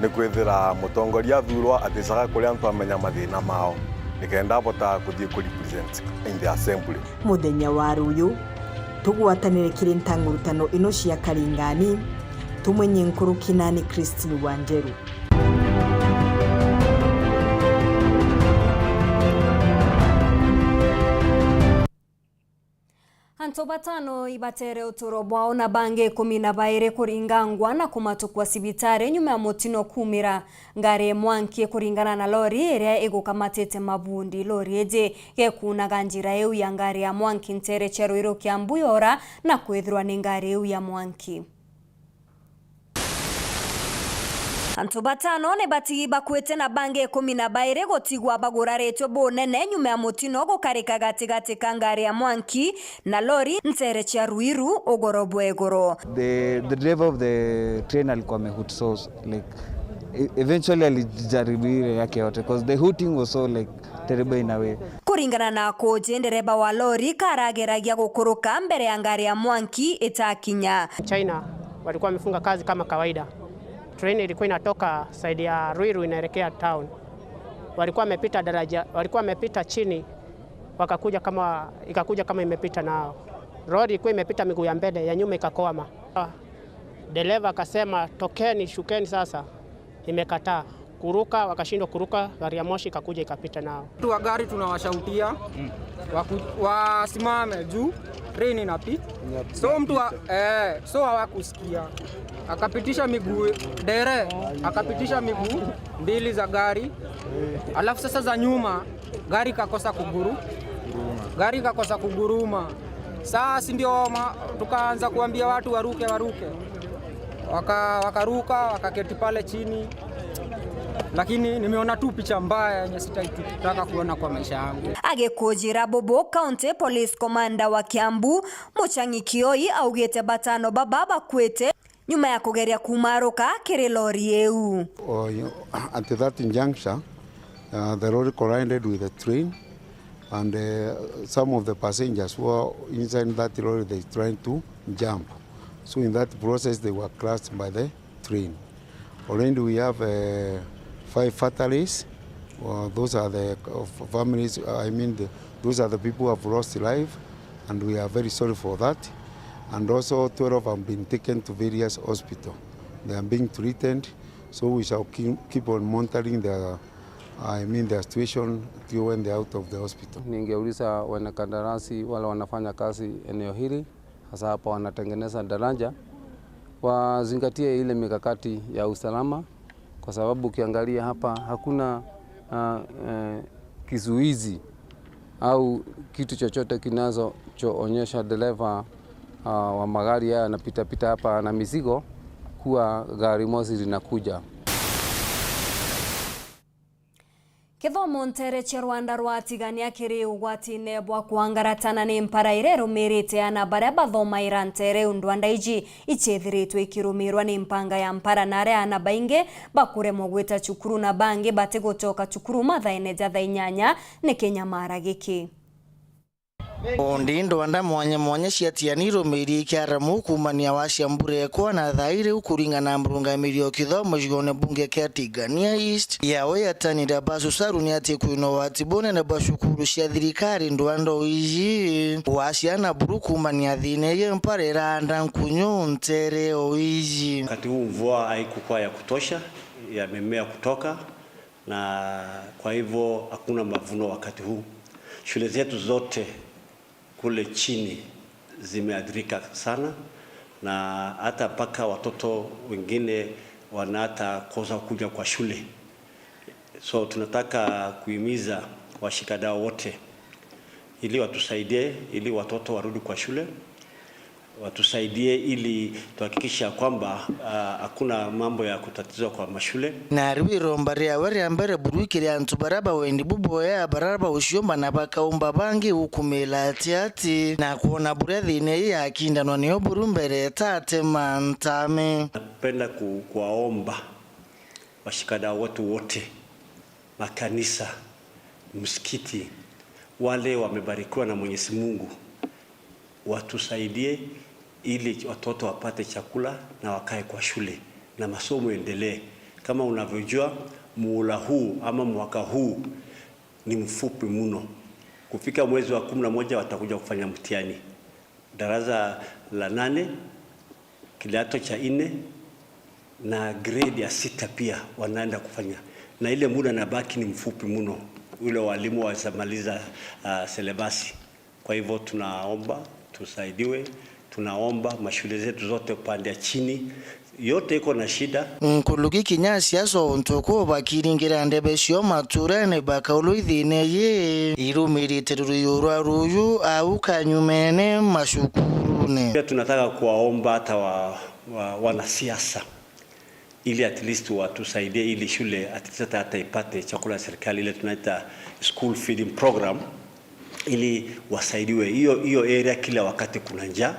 Ni kwithira mutongoria athurwa aticaga kuria antu amenya mathina mao, nikenda abota kuthii ku represent in the assembly. Muthenya wa ruyu, tugwatanire kiri ntangurutano ino cia Karingani, tumenye nkuruki nani Christine Wanjeru. Antu batano ibatere uturo bwao na bangi ikumi na bairi kuringangwa na kumatukwa cibitari nyuma ya mutino kuumira ngari ya mwanki kuringana na lori iria igukamatite mabundi. Lori iji gekuunaga njira iu ya ngari ya mwanki ntere cia Ruiru Kiambu yora na kwithirwa ni ngari iu ya mwanki. Antu batano ni bati bakuite na bangi ikumi na bairi gutigwa baguraritwe bunene nyuma ya mutino gukarika gatigati ka ngari ya mwanki na lori ntere cia Ruiru ugoro bwa iguru. The, the driver of the train alikuwa amehut sauce, like, e-, eventually alijaribu ile yake yote, 'cause the hooting was so, like, terrible in a way. Kuringana na Koji, ndereba wa lori karageragia gukuruka mbere ya ngari ya mwanki itakinya. China walikuwa wamefunga kazi kama kawaida. Train ilikuwa inatoka side ya Ruiru inaelekea town. Walikuwa wamepita daraja, walikuwa wamepita chini Wakakuja kama, ikakuja kama imepita nao. Lori ilikuwa imepita miguu ya mbele, ya nyuma ikakwama. Ah, dereva akasema, "Tokeni, shukeni sasa." Imekataa kuruka, wakashindwa kuruka, gari ya moshi ikakuja ikapita nao. Watu wa gari tunawashautia waku-, wasimame juu train inapita. So mtu wa, eh, so hawakusikia. Akapitisha miguu, dere, akapitisha miguu mbili za gari. Alafu sasa za nyuma, gari kakosa kuguru-, gari kakosa kuguruma. Saa si ndio ma-, tukaanza kuambia watu waruke, waruke. Waka-, wakaruka, wakaketi pale chini. Lakini nimeona tu picha mbaya yenye sitaitaka kuona kwa maisha yangu. Agikujira Bubu, County Police Commander wa Kiambu, Muchang'i Kioi augite batano baba bakwite nyuma ya kugeria kumaruka kiri lori iu. Oh, you, at that juncture, uh, the lorry collided with the train, and, uh, some of the passengers who were inside that lorry, they tried to jump. So in that process, they were crushed by the train. Already we have, uh, five fatalities. Uh, those are the, uh, f-, families, uh, I mean, the, those are the people who have lost life, and we are very sorry for that. And also, twelve have been taken to various hospital. They are being treated, so we shall keep, keep on monitoring their, I mean, their situation till when they are out of the hospital. Ningeuliza wanakandarasi wale wanafanya kazi eneo hili, hasa hapa wanatengeneza daraja, wazingatie ile mikakati ya usalama, kwa sababu ukiangalia hapa hakuna, ah, eh, kizuizi au kitu chochote kinachoonyesha dereva, ah, wa magari haya yanapitapita hapa na mizigo kuwa gari moshi linakuja. Kithomo nteere cia rwanda rwa Tigania kiri ugwatine bwa kwangaratana ni mpara iria irumirite aana baria bathomaira nteere iu. Ndwanda iji iciithiritwe ikirumirwa ni mpanga ya mpara, na aria aana baingi bakuremwa gwita cukuru na bangi batigucoka cukuru mathaene ja thaa inyanya ni kinyamara giki. Undi ndwanda mwanya mwanya cia Tigania irumirie ikiaramu kuumania wa cia mbura ekwa na thaa iri, kuringana na murungamiri o kithomo gicigoone mbunge kia Tigania East, yawe yatanira Basu Saru, ni ati kwina ugwati bunene bwa cukuru cia thirikari ndwanda o iji wa ciana buru kuumania thiina iji mpara iranda nkunyu nteere o iji. Wakati huu mvua haikukuwa ya kutosha ya mimea kutoka, na kwa hivyo hakuna mavuno wakati huu. Shule zetu zote kule chini zimeathirika sana, na hata mpaka watoto wengine wana hata kosa kuja kwa shule. So tunataka kuhimiza washikadau wote ili watusaidie ili watoto warudi kwa shule, watusaidie ili tuhakikisha kwamba, ah, hakuna mambo ya kutatizwa kwa mashule. Na riu iromba riawe ria mbere buru kiri antu baria bawendi buboya, baria bauciumba na bakaumba bangi gukumira ati ati na kwona buria thiina ii yakindanwa nio buru mbere etate mantame. Napenda ku-, kuwaomba washikadau wetu wote, makanisa, msikiti, wale wamebarikiwa na Mwenyezi Mungu, watusaidie ili watoto wapate chakula na wakae kwa shule na masomo endelee. Kama unavyojua, muhula huu ama mwaka huu ni mfupi mno. Kufika mwezi wa kumi na moja watakuja kufanya mtihani. Darasa la nane, kidato cha nne na grade ya sita pia wanaenda kufanya. Na ile muda nabaki ni mfupi mno, ule walimu wamaliza, ah, syllabus. Kwa hivyo tunaomba tusaidiwe, tunaomba mashule zetu zote upande ya chini, yote iko na shida. Nkuruki kinya siasa untu kuu bakiringira ndebe cio maturene bakaulwa ithine yi irumirite ruruyo rwa ruyu au kanyumene macukurune. Pia tunataka kuwaomba hata wa, wa, wanasiasa ili at least watusaidie ili shule at least hata, hata ipate chakula ya serikali, ile tunaita school feeding program, ili wasaidiwe. Hiyo, hiyo area kila wakati kuna njaa,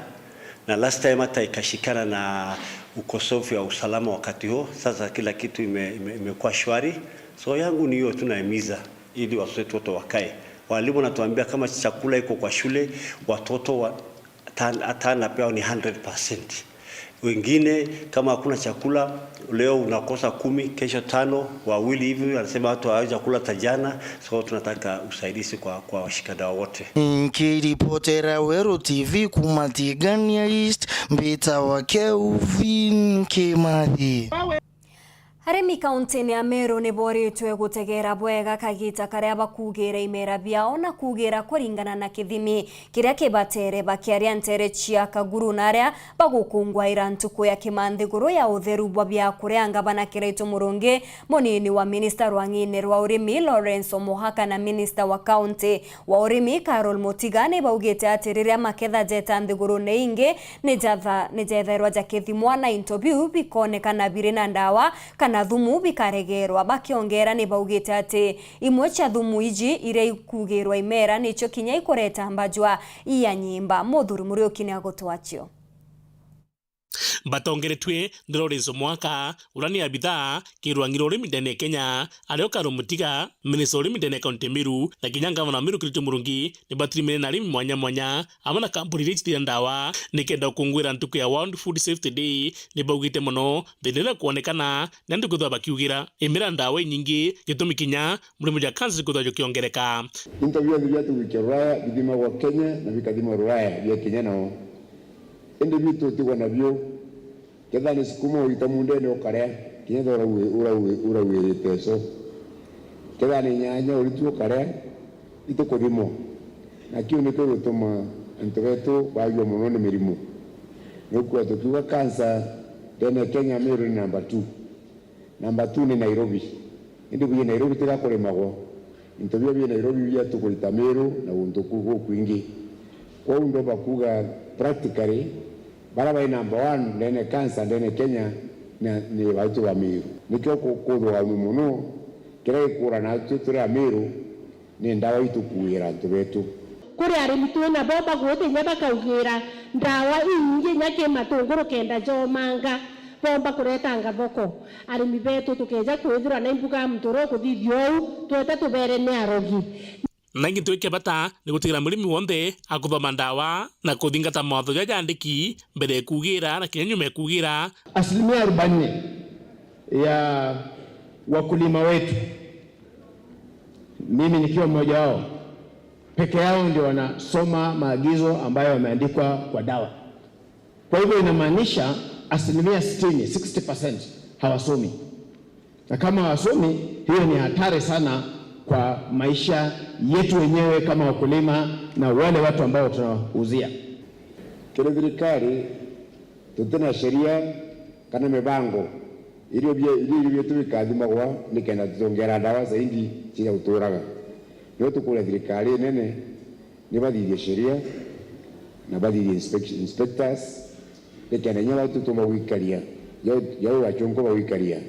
na last time hata ikashikana na ukosefu ya usalama wakati huo. Sasa kila kitu ime-, ime-, imekuwa shwari. So yangu ni hiyo, tunahimiza ili watoto wetu wote wakae. Walimu natuambia kama chakula iko kwa shule, watoto wa-, hata, hata anapewa ni hundred percent. Wengine kama hakuna chakula, leo unakosa kumi, kesho tano, wawili hivi, anasema watu hawawezi kula hata jana. So tunataka usaidizi kwa, kwa washikadau wote. Nkiripotera Weru T V kuma Tigania East, mbitawa Kelvin Kimathi. Arimi kauntiine ya Meru ni boritwe gutegeera bwega kagiita karia bakuugiira imera biao na kuugiira kuringana na kithimi kiria kibatere, bakiaria nteere cia Kaguru na aria bagukungwaira ntuku ya kimanthiguru ya utheru bwa biakuria. Ngavana Kiraitu Murungi, munini wa minista rwang'ine rwa urimi Lawrence Omohaka na minista wa kaunti wa urimi Carol Mutiga ni baugite ati riria maketha jeta nthigurune ingi ni jatha-, ni jethairwa jakithimwa na into biu bikonekana biri na ndawa kana thumu bikaregeerwa, bakiongeera ni baugite ati imwe cia thumu iji iria ikuugiirwa imera nicio kinya ikureta mbajwa ianyimba. Muthuri Muriuki ni agutwacio. Batongeretue ni Lawrence Mwaka, uria ni abitha kirwang'i rwa urimi ndene ya Kenya, ario Carol Mutiga, minista wa urimi ndene ya kaunti ya Meru, na kinya ngavana wa Meru Kiraitu Murungi, ni batirimene na arimi mwanya mwanya, amwe na kampuni iria icithagia ndawa, nikenda gukungwira ntuku ya World Food Safety Day. Ni baugite mono thiina iria kwonekana ni antu kwithirwa bakiugira imera ndawa inyingi, gitumi kinya murimo jwa kansa jikwithirwa jukiongereka. Into bionthe bia tugwikia Ruraya bithimagwa Kenya na bikathimwa Ruraya bia kinya nao. Indi bitu utigwa nabio. Kethira ni sukuma urita mundene ukaria, kinya tho urauirite ico. Kethira ni nyanya uritu ukaria, itukuthimwa. Na kiu nikio gituma antu betu baagua mono ni mirimu. Niukwigua tukiuga cancer ndene ya Kenya, Meru ni number two. Number two ni Nairobi. Indi bwi Nairobi tiga kurimagwa. Into bio bi Nairobi bia tukurita Meru na guntu ku gukwingi. Kwou ndomba kuuga practically, baria bai number one ndene cancer ndene Kenya ni, ni baitu ba Meru. Nikio ku-, kuthugaanua mono, kiria gikuura natwi turi a Meru ni ndawa itukuugira antu betu. Kuri arimi twi nabo bagwite inya bakaugira ndawa inyingi inya ki matunguru kenda jomanga. Bomba kuretanga thoko. Arimi betu tukeja kwithirwa na imbuga ya muntu uria ukuthithia uu, twete tubere ni arogi. Na gintu kia bata ni gutigira murimi wonthe akuthoma ndawa na kuthingata mawatho jaria jaandiki mbere ya kuugira na kinya nyuma ya kuugira. Asilimia arobaini ya wakulima wetu, mimi nikiwa mmoja wao, peke yao ndio wanasoma maagizo ambayo yameandikwa kwa dawa. Kwa hivyo inamaanisha asilimia sitini, sixty percent, hawasomi. Na kama hawasomi, hiyo ni hatari sana kwa maisha yetu wenyewe kama wakulima na wale watu ambao tunawauzia. Kiri thirikari, tutina sheria kana mibango iria bie-, iria irio bietu bikathimagwa nikenda tutongera ndawa zaidi cia guturaga. Nio tukuria thirikari nene ni bathithie sheria na bathithie inspec-, inspectors, nikenda inya bau tutumba gwikaria, jau, jau achunku bagwikaria,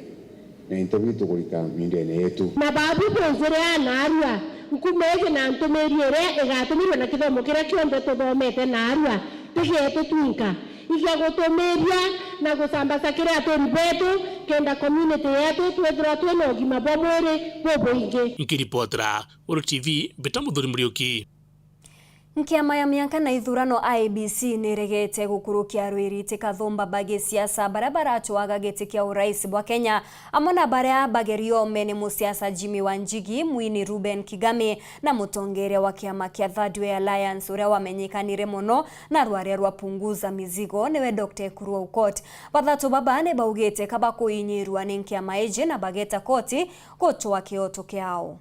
na into biu tukurita mindene yetu. Na babu bunjire a naarua, nkumiji na ntumiri iria igatumirwe na kithomo kiria kionthe tuthomete naarua, tigeetu twinka, igia gutumiria na gucambasa kiri aturi betu, kenda community yetu twithirwa twina ugima bwa mwiri bubwingi. Nkiripotera Uru T V, mbita Muthuri Muriuki. Nkiama ya mianka na ithurano I E B C niregete gukurukia arwiri ti kathumba ba gisiasa baria baracwaga giti kia urais bwa Kenya, amwe na baria bageriome ni musiasa Jimmy Wanjigi, mwini Reuben Kigame na mutongeria wa kiama kia Third Way Alliance uria wamenyekanire mono na rwaria rwa Punguza Mizigo niwe Doctor Ekuru Aukot. Bathatu baba ni baugite ka bakuinyirua ni nkiama iji na bageta koti gucwa kioto kiao.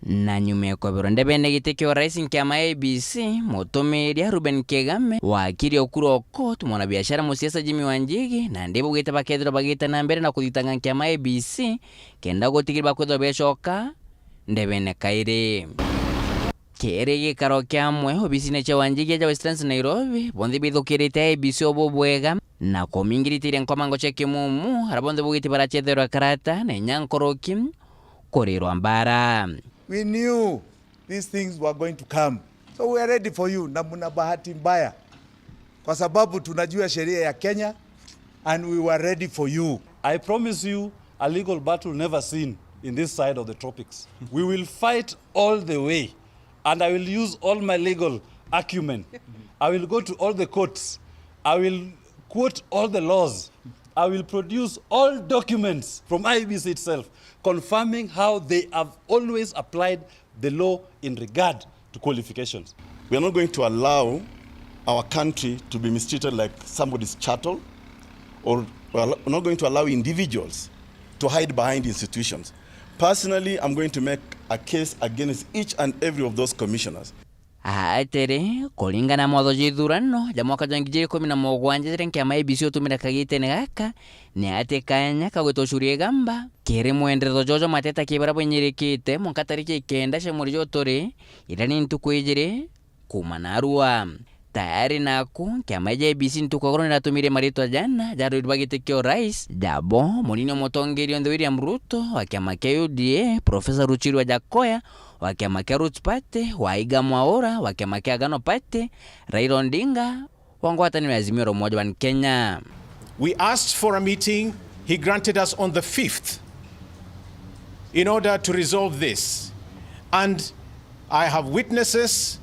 Na nyuma ya kweberwa ndebene giti kia urais nkiama ya A B C, mutumiria Reuben Kigame, wakiri Ekuru Aukot, mwanabiashara musiasa Jimmy Wanjigi, na ndi baugite bakethirwa bagite na mbere na kuthitanga nkiama ya A B C, kenda gutigirwa bakwithirwa becoka ndebene kairi. Kiri gikaro kiamwe obisine cia Wanjigi aja Westlands Nairobi, bonthe bithukirite A B C obo bwega, na kumingiritiria nkomango cia kimumu, aria bonthe baugite baracetherwa karata na inya nkoroki kurirwa mbara. We knew these things were going to come. So we are ready for you. Na mna bahati mbaya. Kwa sababu tunajua sheria ya Kenya and we were ready for you. I promise you a legal battle never seen in this side of the tropics. We will fight all the way and I will use all my legal acumen. I will go to all the courts. I will quote all the laws. I will produce all documents from I E B C itself confirming how they have always applied the law in regard to qualifications. We are not going to allow our country to be mistreated like somebody's chattel, or we are not going to allow individuals to hide behind institutions. Personally, I'm going to make a case against each and every of those commissioners. Atiri, kuringana na mawatho ja ithurano ja mwaka jwa ngiri ikumi na mugwanja, jaria nkiama ya I E B C utumire kagitene gaka, ni ati kanya ka gwita ucuria igamba kiri mwenderetho jojo mateta ki baria bainyirikite mwanka tariki ikenda cia mweri juturi, iria ni ntuku ijiri kuuma narua. Tayari naku, kiama ja I E B C ntuku ya igoro niratumire maritwa jana ja arwiri ba giti kia urais, jabo munini wa mutongeria onthe William Ruto wa kiama kia U D A, Professor Ruchiri Wajakoya wa kiama kia Roots Party, wa Iga Mwaura wa kiama kia Agano Party, Raila Odinga wa ngwataniro ya Azimio la Umoja One Kenya. We asked for a meeting, he granted us on the fifth in order to resolve this. And I have witnesses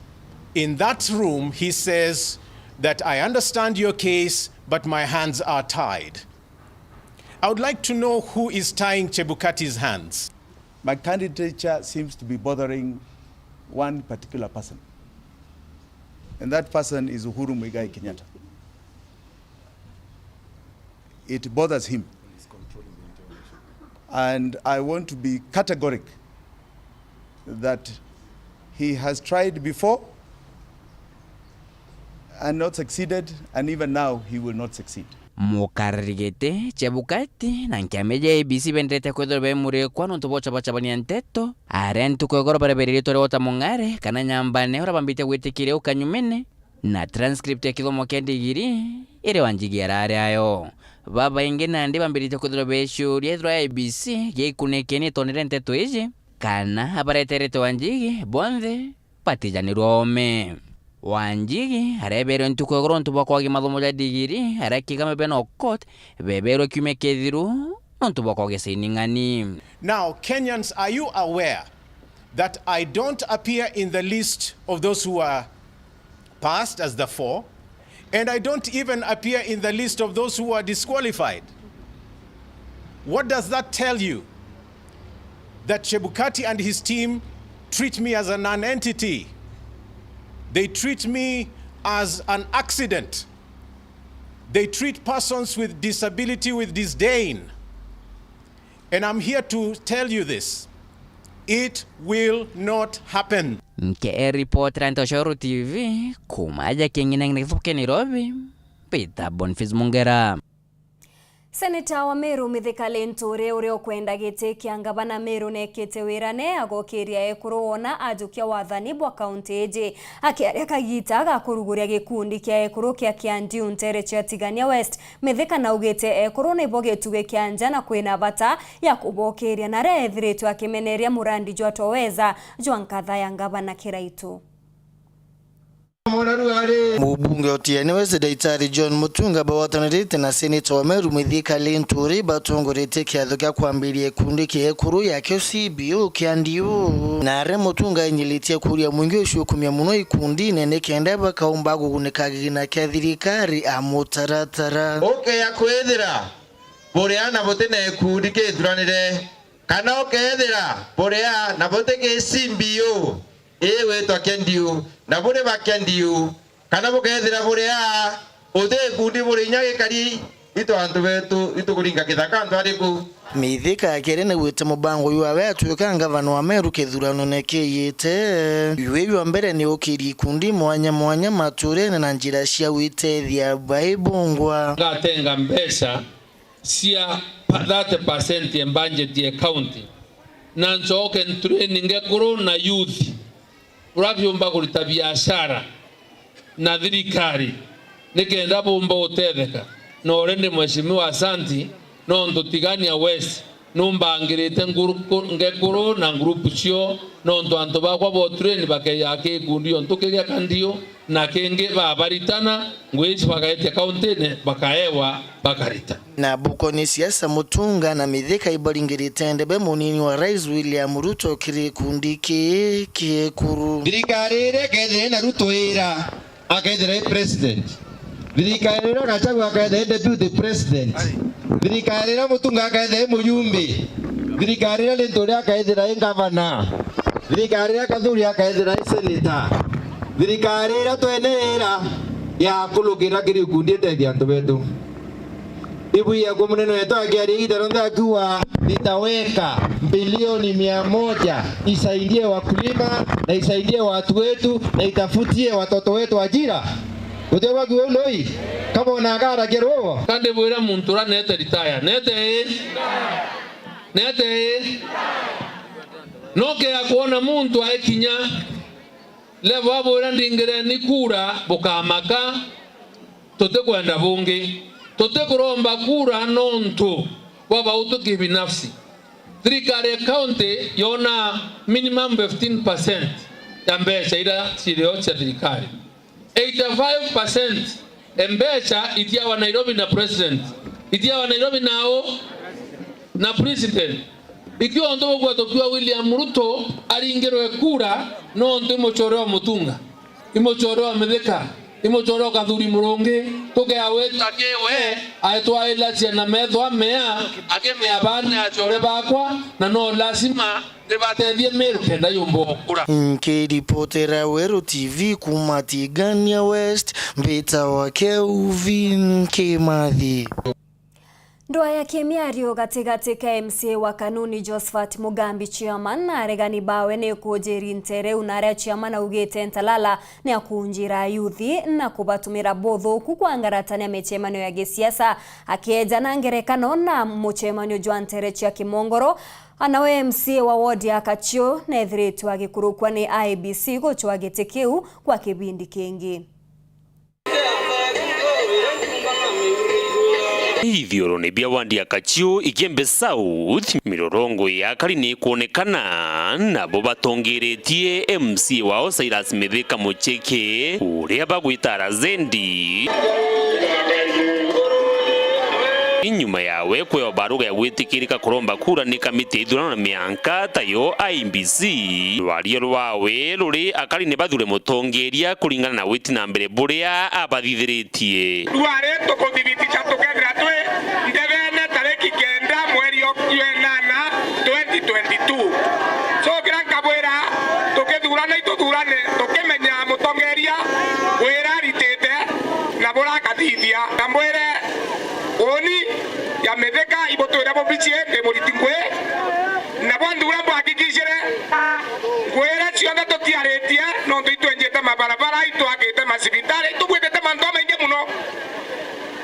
in that room, he says that, "I understand your case, but my hands are tied." I would like to know who is tying Chebukati's hands. My candidature seems to be bothering one particular person, and that person is Uhuru Muigai Kenyatta. It bothers him. And I want to be categoric that he has tried before and not succeeded, and even now he will not succeed. Mukarari giti Chebukati na nkiama ja I E B C bendete kwithirwa bemurikwa nontu bwa ucabacabania nteto, aria ntuku ya igoro barebererie ritwa ria Walter Mung'are kana Nyambane, uria bambitie gwitikiria ukanyumene na transcript ya kithomo kia ndigiri iria Wanjigi arari ayo. Babaingi nandi bambiritie kwithirwa beciuria ethirwa I E B C giikunike ni itonere nteto iji, kana abareterete Wanjigi bonthe batijanirwa oome. Wanjigi areberwe ntuku ya igoro nontu bwa kwagia mathomo ja ndigiri, aria Kigame bena Okot beberwe kiumia kithiru nontu bwa kwagia saini ng'ani. Now, Kenyans, are you aware that I don't appear in the list of those who are passed as the four, and I don't even appear in the list of those who are disqualified? What does that tell you? That Chebukati and his team treat me as a non-entity. They treat me as an accident. They treat persons with disability with disdain. And I'm here to tell you this. It will not happen. Nke report ra Ntoshoro T V, kuuma aja King'ina Nairobi, Peter Boniface Mungera. Seneta wa Meru Mithika Linturi, uria ukwenda giti kia ngavana Meru, nekite wira ne agokiria ekuru wona ajukia wathani bwa kaunti iji. Akiaria kagita ga kuruguria gikundi kia ekuru kia Kiandiu ntere cia Tigania West, Mithika naugite ekuru nibo gitugi kia nja na kwina bata ya kubokiria, na aria ethiritwe akimeneria murandi jwa Toweza jwa nkatha ya ngavana Kiraitu. Mubunge o Tigania West Daitari John Mutunga bagwatanirite na seneta wa Meru Mithika Linturi batongoretie kiatho kia kwambiria gikundi kia ekuru ya kio C B O Kiandiu. Na aria Mutunga ainyiritie kuria mwingi ucio kumia muno ikundine nikenda bakaumba kugunika kigina kia thirikari a mutaratara. Ukeya kwithira buria na buti na ikundi kithuranire, kana ukeethira buria na buti ki C B O ii witwa Kiandiu, na buri ba Kiandiu, kana bukeethira buria uti ikundi buri inya gikari, itu antu betu itukuringa kithaka antu ariku? Mithika akiri nigwite mubango jwawe atwika ngavana wa Meru kithuranone kiijite. Jwi jwa mbere ni ukiria ikundi mwanya mwanya maturene na njira cia gwitethia baibungwa. Ngatenga mbeca cia pa-, thirty percent ya budget ya county, na ncoke ntrain ngekuru na youth uria biumba kurita biashara na thirikari, nikenda bumba gutetheka. Na already Mheshimiwa Asanti, nontu Tigania West numbangirite nguru-, ku-, ngekuru na ngurupu cio, nontu antu bakwa bo train bakeya ki gikundi ontu kigia Kiandiu, na kingi babaritana, ngui ici bagaetia kauntine, bakaewa, bakarita. Na bukoni siasa, Mutunga na Mithika ibaringirite ndebe munini wa Rais William Ruto kiri gikundi kii kiekuru. Thirikari iria ikethira ina Ruto ira, akethira i president, Thirikari iria Gachagua akethira i deputy president. Thirikari iria Mutunga akethira i mujumbe. Thirikari iria Linturi akethira i ngavana. Thirikari iria Kathuri akethira i senator. Thirikari iria twene ira ya kulukira kiri ikundi itethia antu betu. Ibwiye kwa munene wetu akiaria igiita rionthe akiuga, "Nitaweka bilioni mia moja isaidie wakulima na isaidie watu wetu na itafutie watoto wetu ajira." Guti bwa kiu noi? Kama unagara kiruo. Kandi bwira muntu uria nete retire, nete ii? Nete ii? Nokea kwona muntu aikinya level abwira, "Ndingireni kura," bukamaka. Tutikwenda bungi. Tutikuromba kura nontu bwa bautu kibinafsi. Thirikari ya county yona minimum fifteen percent ya mbeca iria cirio cia thirikari. Eighty-five percent e mbeca itiawa Nairobi na president. Itiawa Nairobi nao na president. Ikio untu bugua tukiwa William Ruto aringirwe kura nontu i mucore wa Mutunga, i mucore wa Mithika, i mucore wa Kathuri Murungi, tukea wita ki we aitwailacia na metho amea, akimea, "Baa ni acore bakwa na no lazima ndibatethie Meru kenda yumba ukura." Nkiripotera Weru T V kuuma Tigania West, mbitawa Kelvin Kimathi. Ndwaa ya kimiario gatigati ka M C A wa Kanuni Josephat Mugambi Chairman na aregani bawe ni kujiri ntereu, na aria Chairman augite Ntalala ni akunjira ayuthi na kubatumira buthuku kwangaratania micemanio ya gisiasa, akieja na ngerekano na mucemanio jwa ntere cia Kimongoro, ana we M C A wa ward ya Kachiu neethiritwe agikurukwa ni I E B C gucwa giti kiu kwa kibindi kingi. Ithiorone bia wandi ya Kachiu, Igembe South, mirorongo ya akari ni ikwonekana, nabo batongeritie M C A wao Cyrus Mithika Mucheke, uria bagwita Razendi. Inyuma yawe kwewa baruga ya gwitikirika kuromba kura ni kamiti ya ithurano na mianka tayo I E B C, rwaria rwawe ruri akari ni bathure mutongeria kuringana na witi na mbere buria abathithiritie. Rwari tukuthibiticha tukethira twi ndebene tariki kenda mweri o jwenana twenty twenty-two. So kira nkabwira tukithurana ituthurane tukimenya mutongeria wira aritite na buria akathithia. Na mbwire uni ya Mithika ibutwire bubicie ndi muriti ngui, na bwa nthura mbwakikicire ngwire cionthe tutiaritie, nontu itwenjite mabarabara, itwakite macibitari, itubwitite mantu jamaingi muno.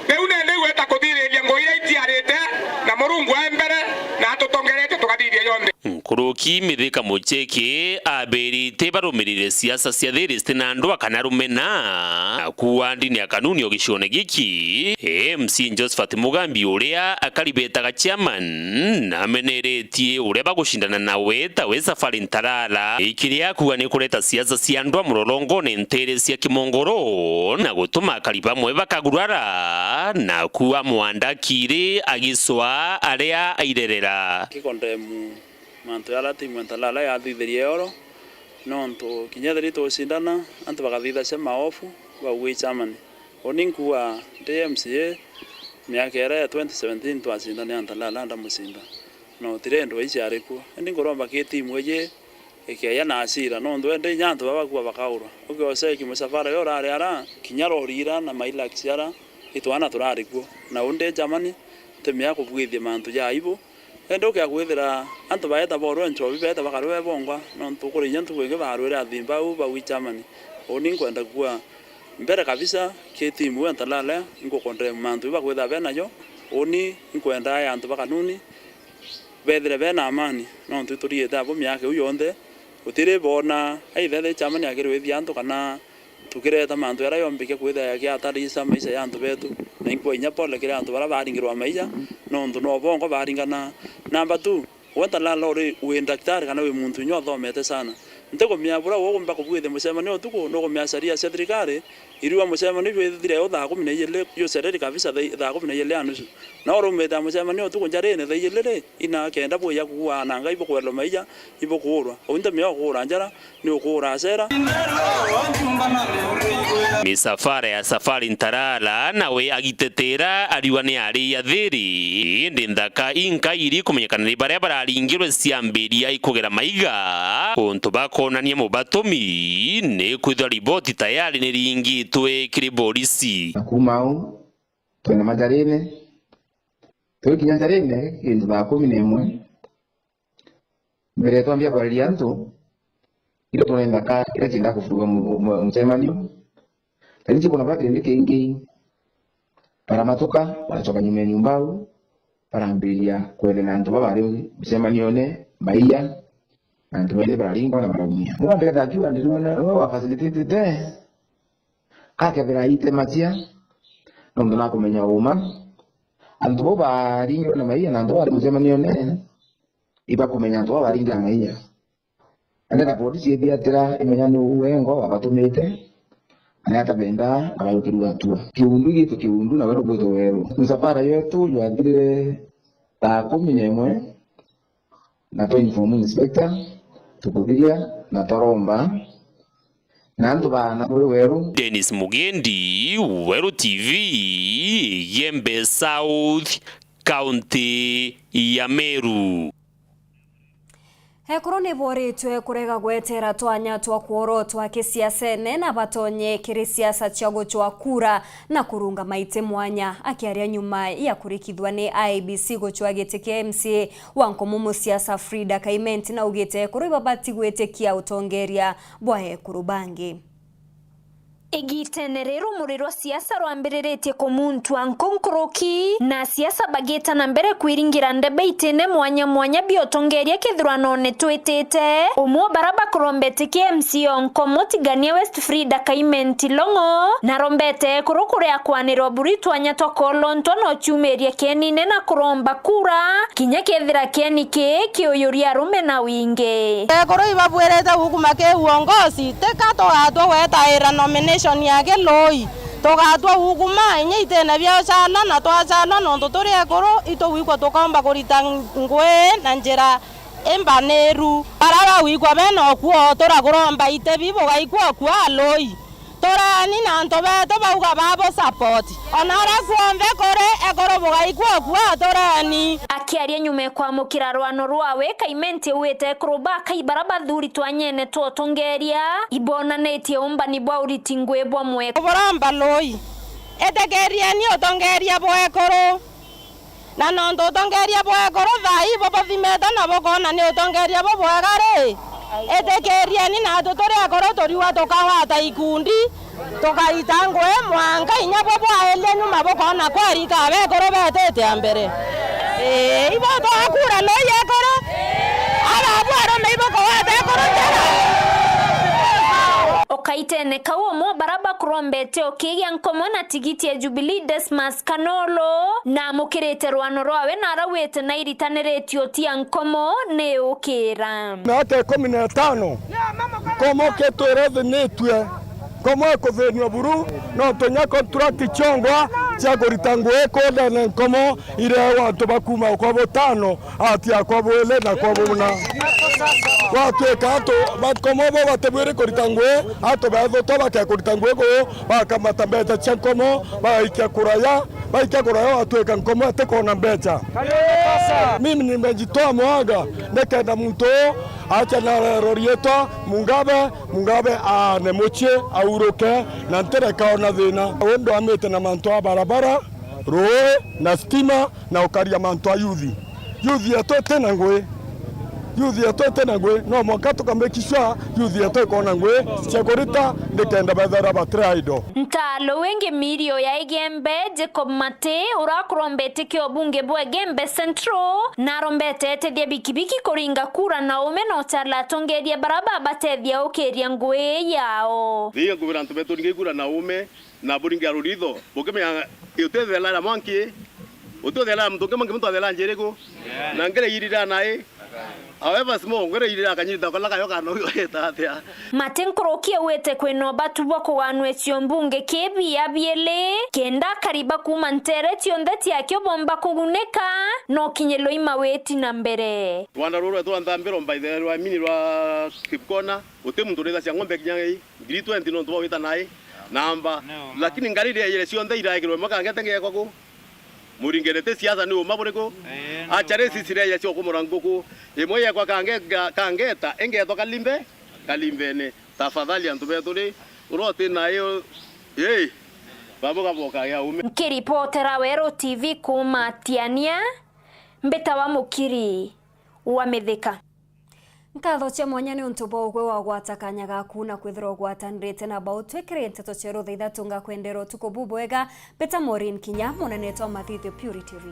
Riu nindi igwita kuthithiria ngui iria itiarite, na Murungu e mbere na atutongeretie tukathithia yonthe. Nkuruki Mithika Mucheke abirite barumirire siasa cia thiri citina ndwaa kana rumena. Naku wandini ya Kanuni o gicione giki, M C A Josephat Mugambi uria akari betaga chairman, nameneretie uria bagucindana nawe tawe Safari Ntarara, ikiria akuga ni kureta siasa cia ndwaa murorongone ntere cia Kimongoro na gutuma akari bamwe bakagurara, naku amwandakiri agicwa aria airerera. Kikondemu mantu jaria timu ya Ntalala yathithirie oro, nontu kinya ethira itucindana, antu bakathithacia maofu, bauga i chairman. Uni nkuuga ndi M C A, miaka iria ya twenty seventeen twacindana na Ntalala ndamucinda, na utiri ndwaa iciari kuo. Indi nkuromba ki timu iji ikeeja na asira, nontu indi inya antu baba bakua bakaurwa. Ukioseki musafara uria urari ara, kinya rori ira na mailaks ara, itwana turari kuo. Na undi chairman, ntimea kubwithia mantu ja aibu, Indi ukia kwithira antu baeta borua nchobi, beeta bakarua bebongwa, nontu kuri inya ntuku ingi barwire athimbau bau i chairman. Uni nkwenda kuuga mbere kabisa, ki timu ya Ntalala, inkukondemn mantu ibakwithira benajo. Uni nkwenda aya antu ba Kanuni bethire bena amani, nontu iturigite abo miaka iu yonthe. Utiri boona, either i chairman akirwithia antu kana tukireta mantu jaria jombike kwithira jakiatarisa maisha ja antu betu. Na inkua inya pole kiri antu baria baringirwa maisha, nontu no bongwa baringana. Number two, we Ntalala uri wi ndaktari kana wi muntu inya uthomete sana. Ntikumia buria ugumba kubwithia mucemanio utuku, nukumia sharia cia thirikari, Irua mucemanio jwithire o thaa kumi na ijiri, jucereri kabisa thaa, thaa kumi na ijiri ya nusu. Na urumite mucemanio utuku njarine thaa ijiri ri, ina kenda bwija kuua na Ngai bukwelwa maiya, ibukuurwa. Unte mio kuura njara, ni ukuura acera. Misafara ya Safari Ntarala nawe agitetera ariwa ni ari ya thiri, indi nthaka inka iri kumenyekana ni baria bararingirwe ciambiria ikugera maiga. Untu bakonania mubatumi ni kwithwa riboti tayari ni ringitwe kiri borisi. Na kuuma au, twenda majarine, twikinya njarine kintu thaa kumi na imwe. Mbere twambia kwariria antu, irio turenda ka kiria kienda kuburuga mu-, mu-, mucemanio. Lakini kwona bati ndi kingi, baramatuka, baracoka nyuma ya nyumba au, barambiria kwethana na antu baba bari mucemanione, maiya, na antu bethire bararingwa na baraumia. Ndio ndeka akiuga ndi mwana, oh, wa facilitated, eh. Akethira aite macia, nontu nakumenya uma. Antu bo baringirwe na maiya na antu bari mucemanione, ibakumenya antu baba baringira maiya. Ende na polisi ithiatira imenya ni uu wengwa wabatumite, na ni atabenda abaukirua atua. Kiundu gitu kiundu na weru gwitwa weru. Msafara yetu jwathirire thaa kumi na imwe, na twa inform inspector, tukuthiria na twaromba, na antu baana kuri weru. Dennis Mugendi, Weru T V, Igembe South, County ya Meru. Ekuru ni boritwe kurega gwetera twanya twa kworo twa kisiasene na batonye kiri siasa cia gucwa kura na kurunga maiti mwanya. Akiaria nyuma ya kurikithua ni I E B C gucwa giti kia M C A wa Nkomo, musiasa Frida Kaimenti naugite ekuru ibabati gwitikia utongeria bwa ekuru bangi. Igitene riri rumuri rwa siasa rwambiriritie kumuntua nku nkuruki, na siasa bagita na mbere kwiringira ndebe itine mwanya mwanya bia utongeria kithuranone twitite. Umwe wa bara bakurombete ki M C A o Nkomo Tigania West, Frida Kaimenti Long'o, narombete ekuru kuria kwanirwa buri twanya twa kolontwa no ciumiria kienine na kuromba kura, kinya kethira kieni kii kiuyuria arume na wingi. Ekuru ibabwirite gukuma ki uongozi, tika tugatwa gwetaira nomination ya Kilui. Tugatwa gukuma inya itine bia ucala na twacala, nontu turi ekuru itugwikwa tukomba kurita ngui na njira imbaniru. Bara bagwikwa bena ukuo, turakuromba ite bi bugaikua ukua Alui. Tureni na antu betu bauga babo support. Ona ara kuonthe kuri ekuru bugaikua ukua, tureni. Akiaria nyuma ya kwamukira rwano rwawe, Kaimenti augite ekuru ba Kai bara bathuri twanyene twa utongeria ibonanitie umbani bwa uriti ngui bwa mweko. Buromba Lui, itikirieni utongeria bwa ekuru. Na nontu utongeria bwa ekuru thaa ii bubuthimite na bukoona ni utongeria bubwega ri, itikirieni natwi turi ekuru turiua tukagwata ikundi, tukaita ngui mwanka inya bwo bwairie nyuma bukoona kweri ka bekuru betite a mbere. Ii, ibo twakura Lui ekuru, ababu arume ibukugwata ekuru njara. O kaitene kau, umwe wa bara bakurombete ukigia Nkomo na tigiti ya Jubilee, Desmas Kanolo, naamukirite rwano rwawe na arauite nairitaniritie utia Nkomo ni ukira. Miaka ikumi na itano, Nkomo kitwire thinitue. Nkomo ikuthinua buru, nontu nya contract ciongwa cia kurita ngui kundene Nkomo ireewa antu ba kuuma kwa butano, ati akwa bwili na kwa buna. Gwatuika antu ba Nkomo bo batibwiri kurita ngui, antu beethutwa bakekurita ngui kuu, bakamata mbeca cia Nkomo, bagaikia kuraya, baikia kuraya, gwatuika Nkomo atikoona mbeca. Mimi nimejitoa mhanga nikenda muntu uu acha na rero rietwa Mugabe, Mugabe aane mucii, auruke, na ntireka ona thina. Uu ndwamite na mantu a barabara, rui, na stima, na ukaria mantu a yuthi. Yuthi yetu itina ngui. Yuthi yetu itina ngui. No mwanka tuka make sure yuthi yetu ikona ngui cia kurita nikenda bethira batiri idle. Ntaalo wingi mirio ya Igembe, Jacob Mati, urakurombete kio bunge bwa Igembe Central, narombete etethia bikibiki kuringa kura na ume na ucala atongeria bara babatethia ukiria ngui yao. Thiga ngubira antu betu ringi kura na ume, na buringia ruritho, bukimenya utithela na mwanki, utithela muntu ungi, muntu athela njiriku, na ngire irira nai. However small, ngwira irira kanyita kala kayo kana uyo eta atia. Mati Nkuruki augite kwina ubatu bwa kuganua icio mbunge ki bia biili, kenda akari ba kuuma nteere cionthe ciakio bomba kugunika, na ukinyirwe i mawiti na mbere. Rwanda ruru rwetu rwa Nthambiro, by the way, rwa mini rwa Kipkona, uti muntu urithacia ng'ombe kinya i ngiri twenty nontu bwa gwita nai namba. Lakini ngari iria ire cionthe iraikirwe imwe kangete ngekwa ku. Muringene ti siasa ni uma buriku? Acha risi ciria cia kumura nguku. Imwe yekwa kange-, ga-, kangeta, ingetwa kalimbe, kalimbene. Tafadhali antu betu ri, uria uti nayo, ii, babo gaboka ya ume. Nkiripotera Weru T V kuuma Tiania, mbitawa Mukiri wa Mithika. Nkatho cia mwanya ni untu bwa ugwe wagwata kanya gaku na kwithirwa ugwatanirite na bau. Twikire nteto cia rutha ithatu ngakwendera utuku bubwega. Mbita Maureen Kinya, munenetwa Mathithio Purity Reach.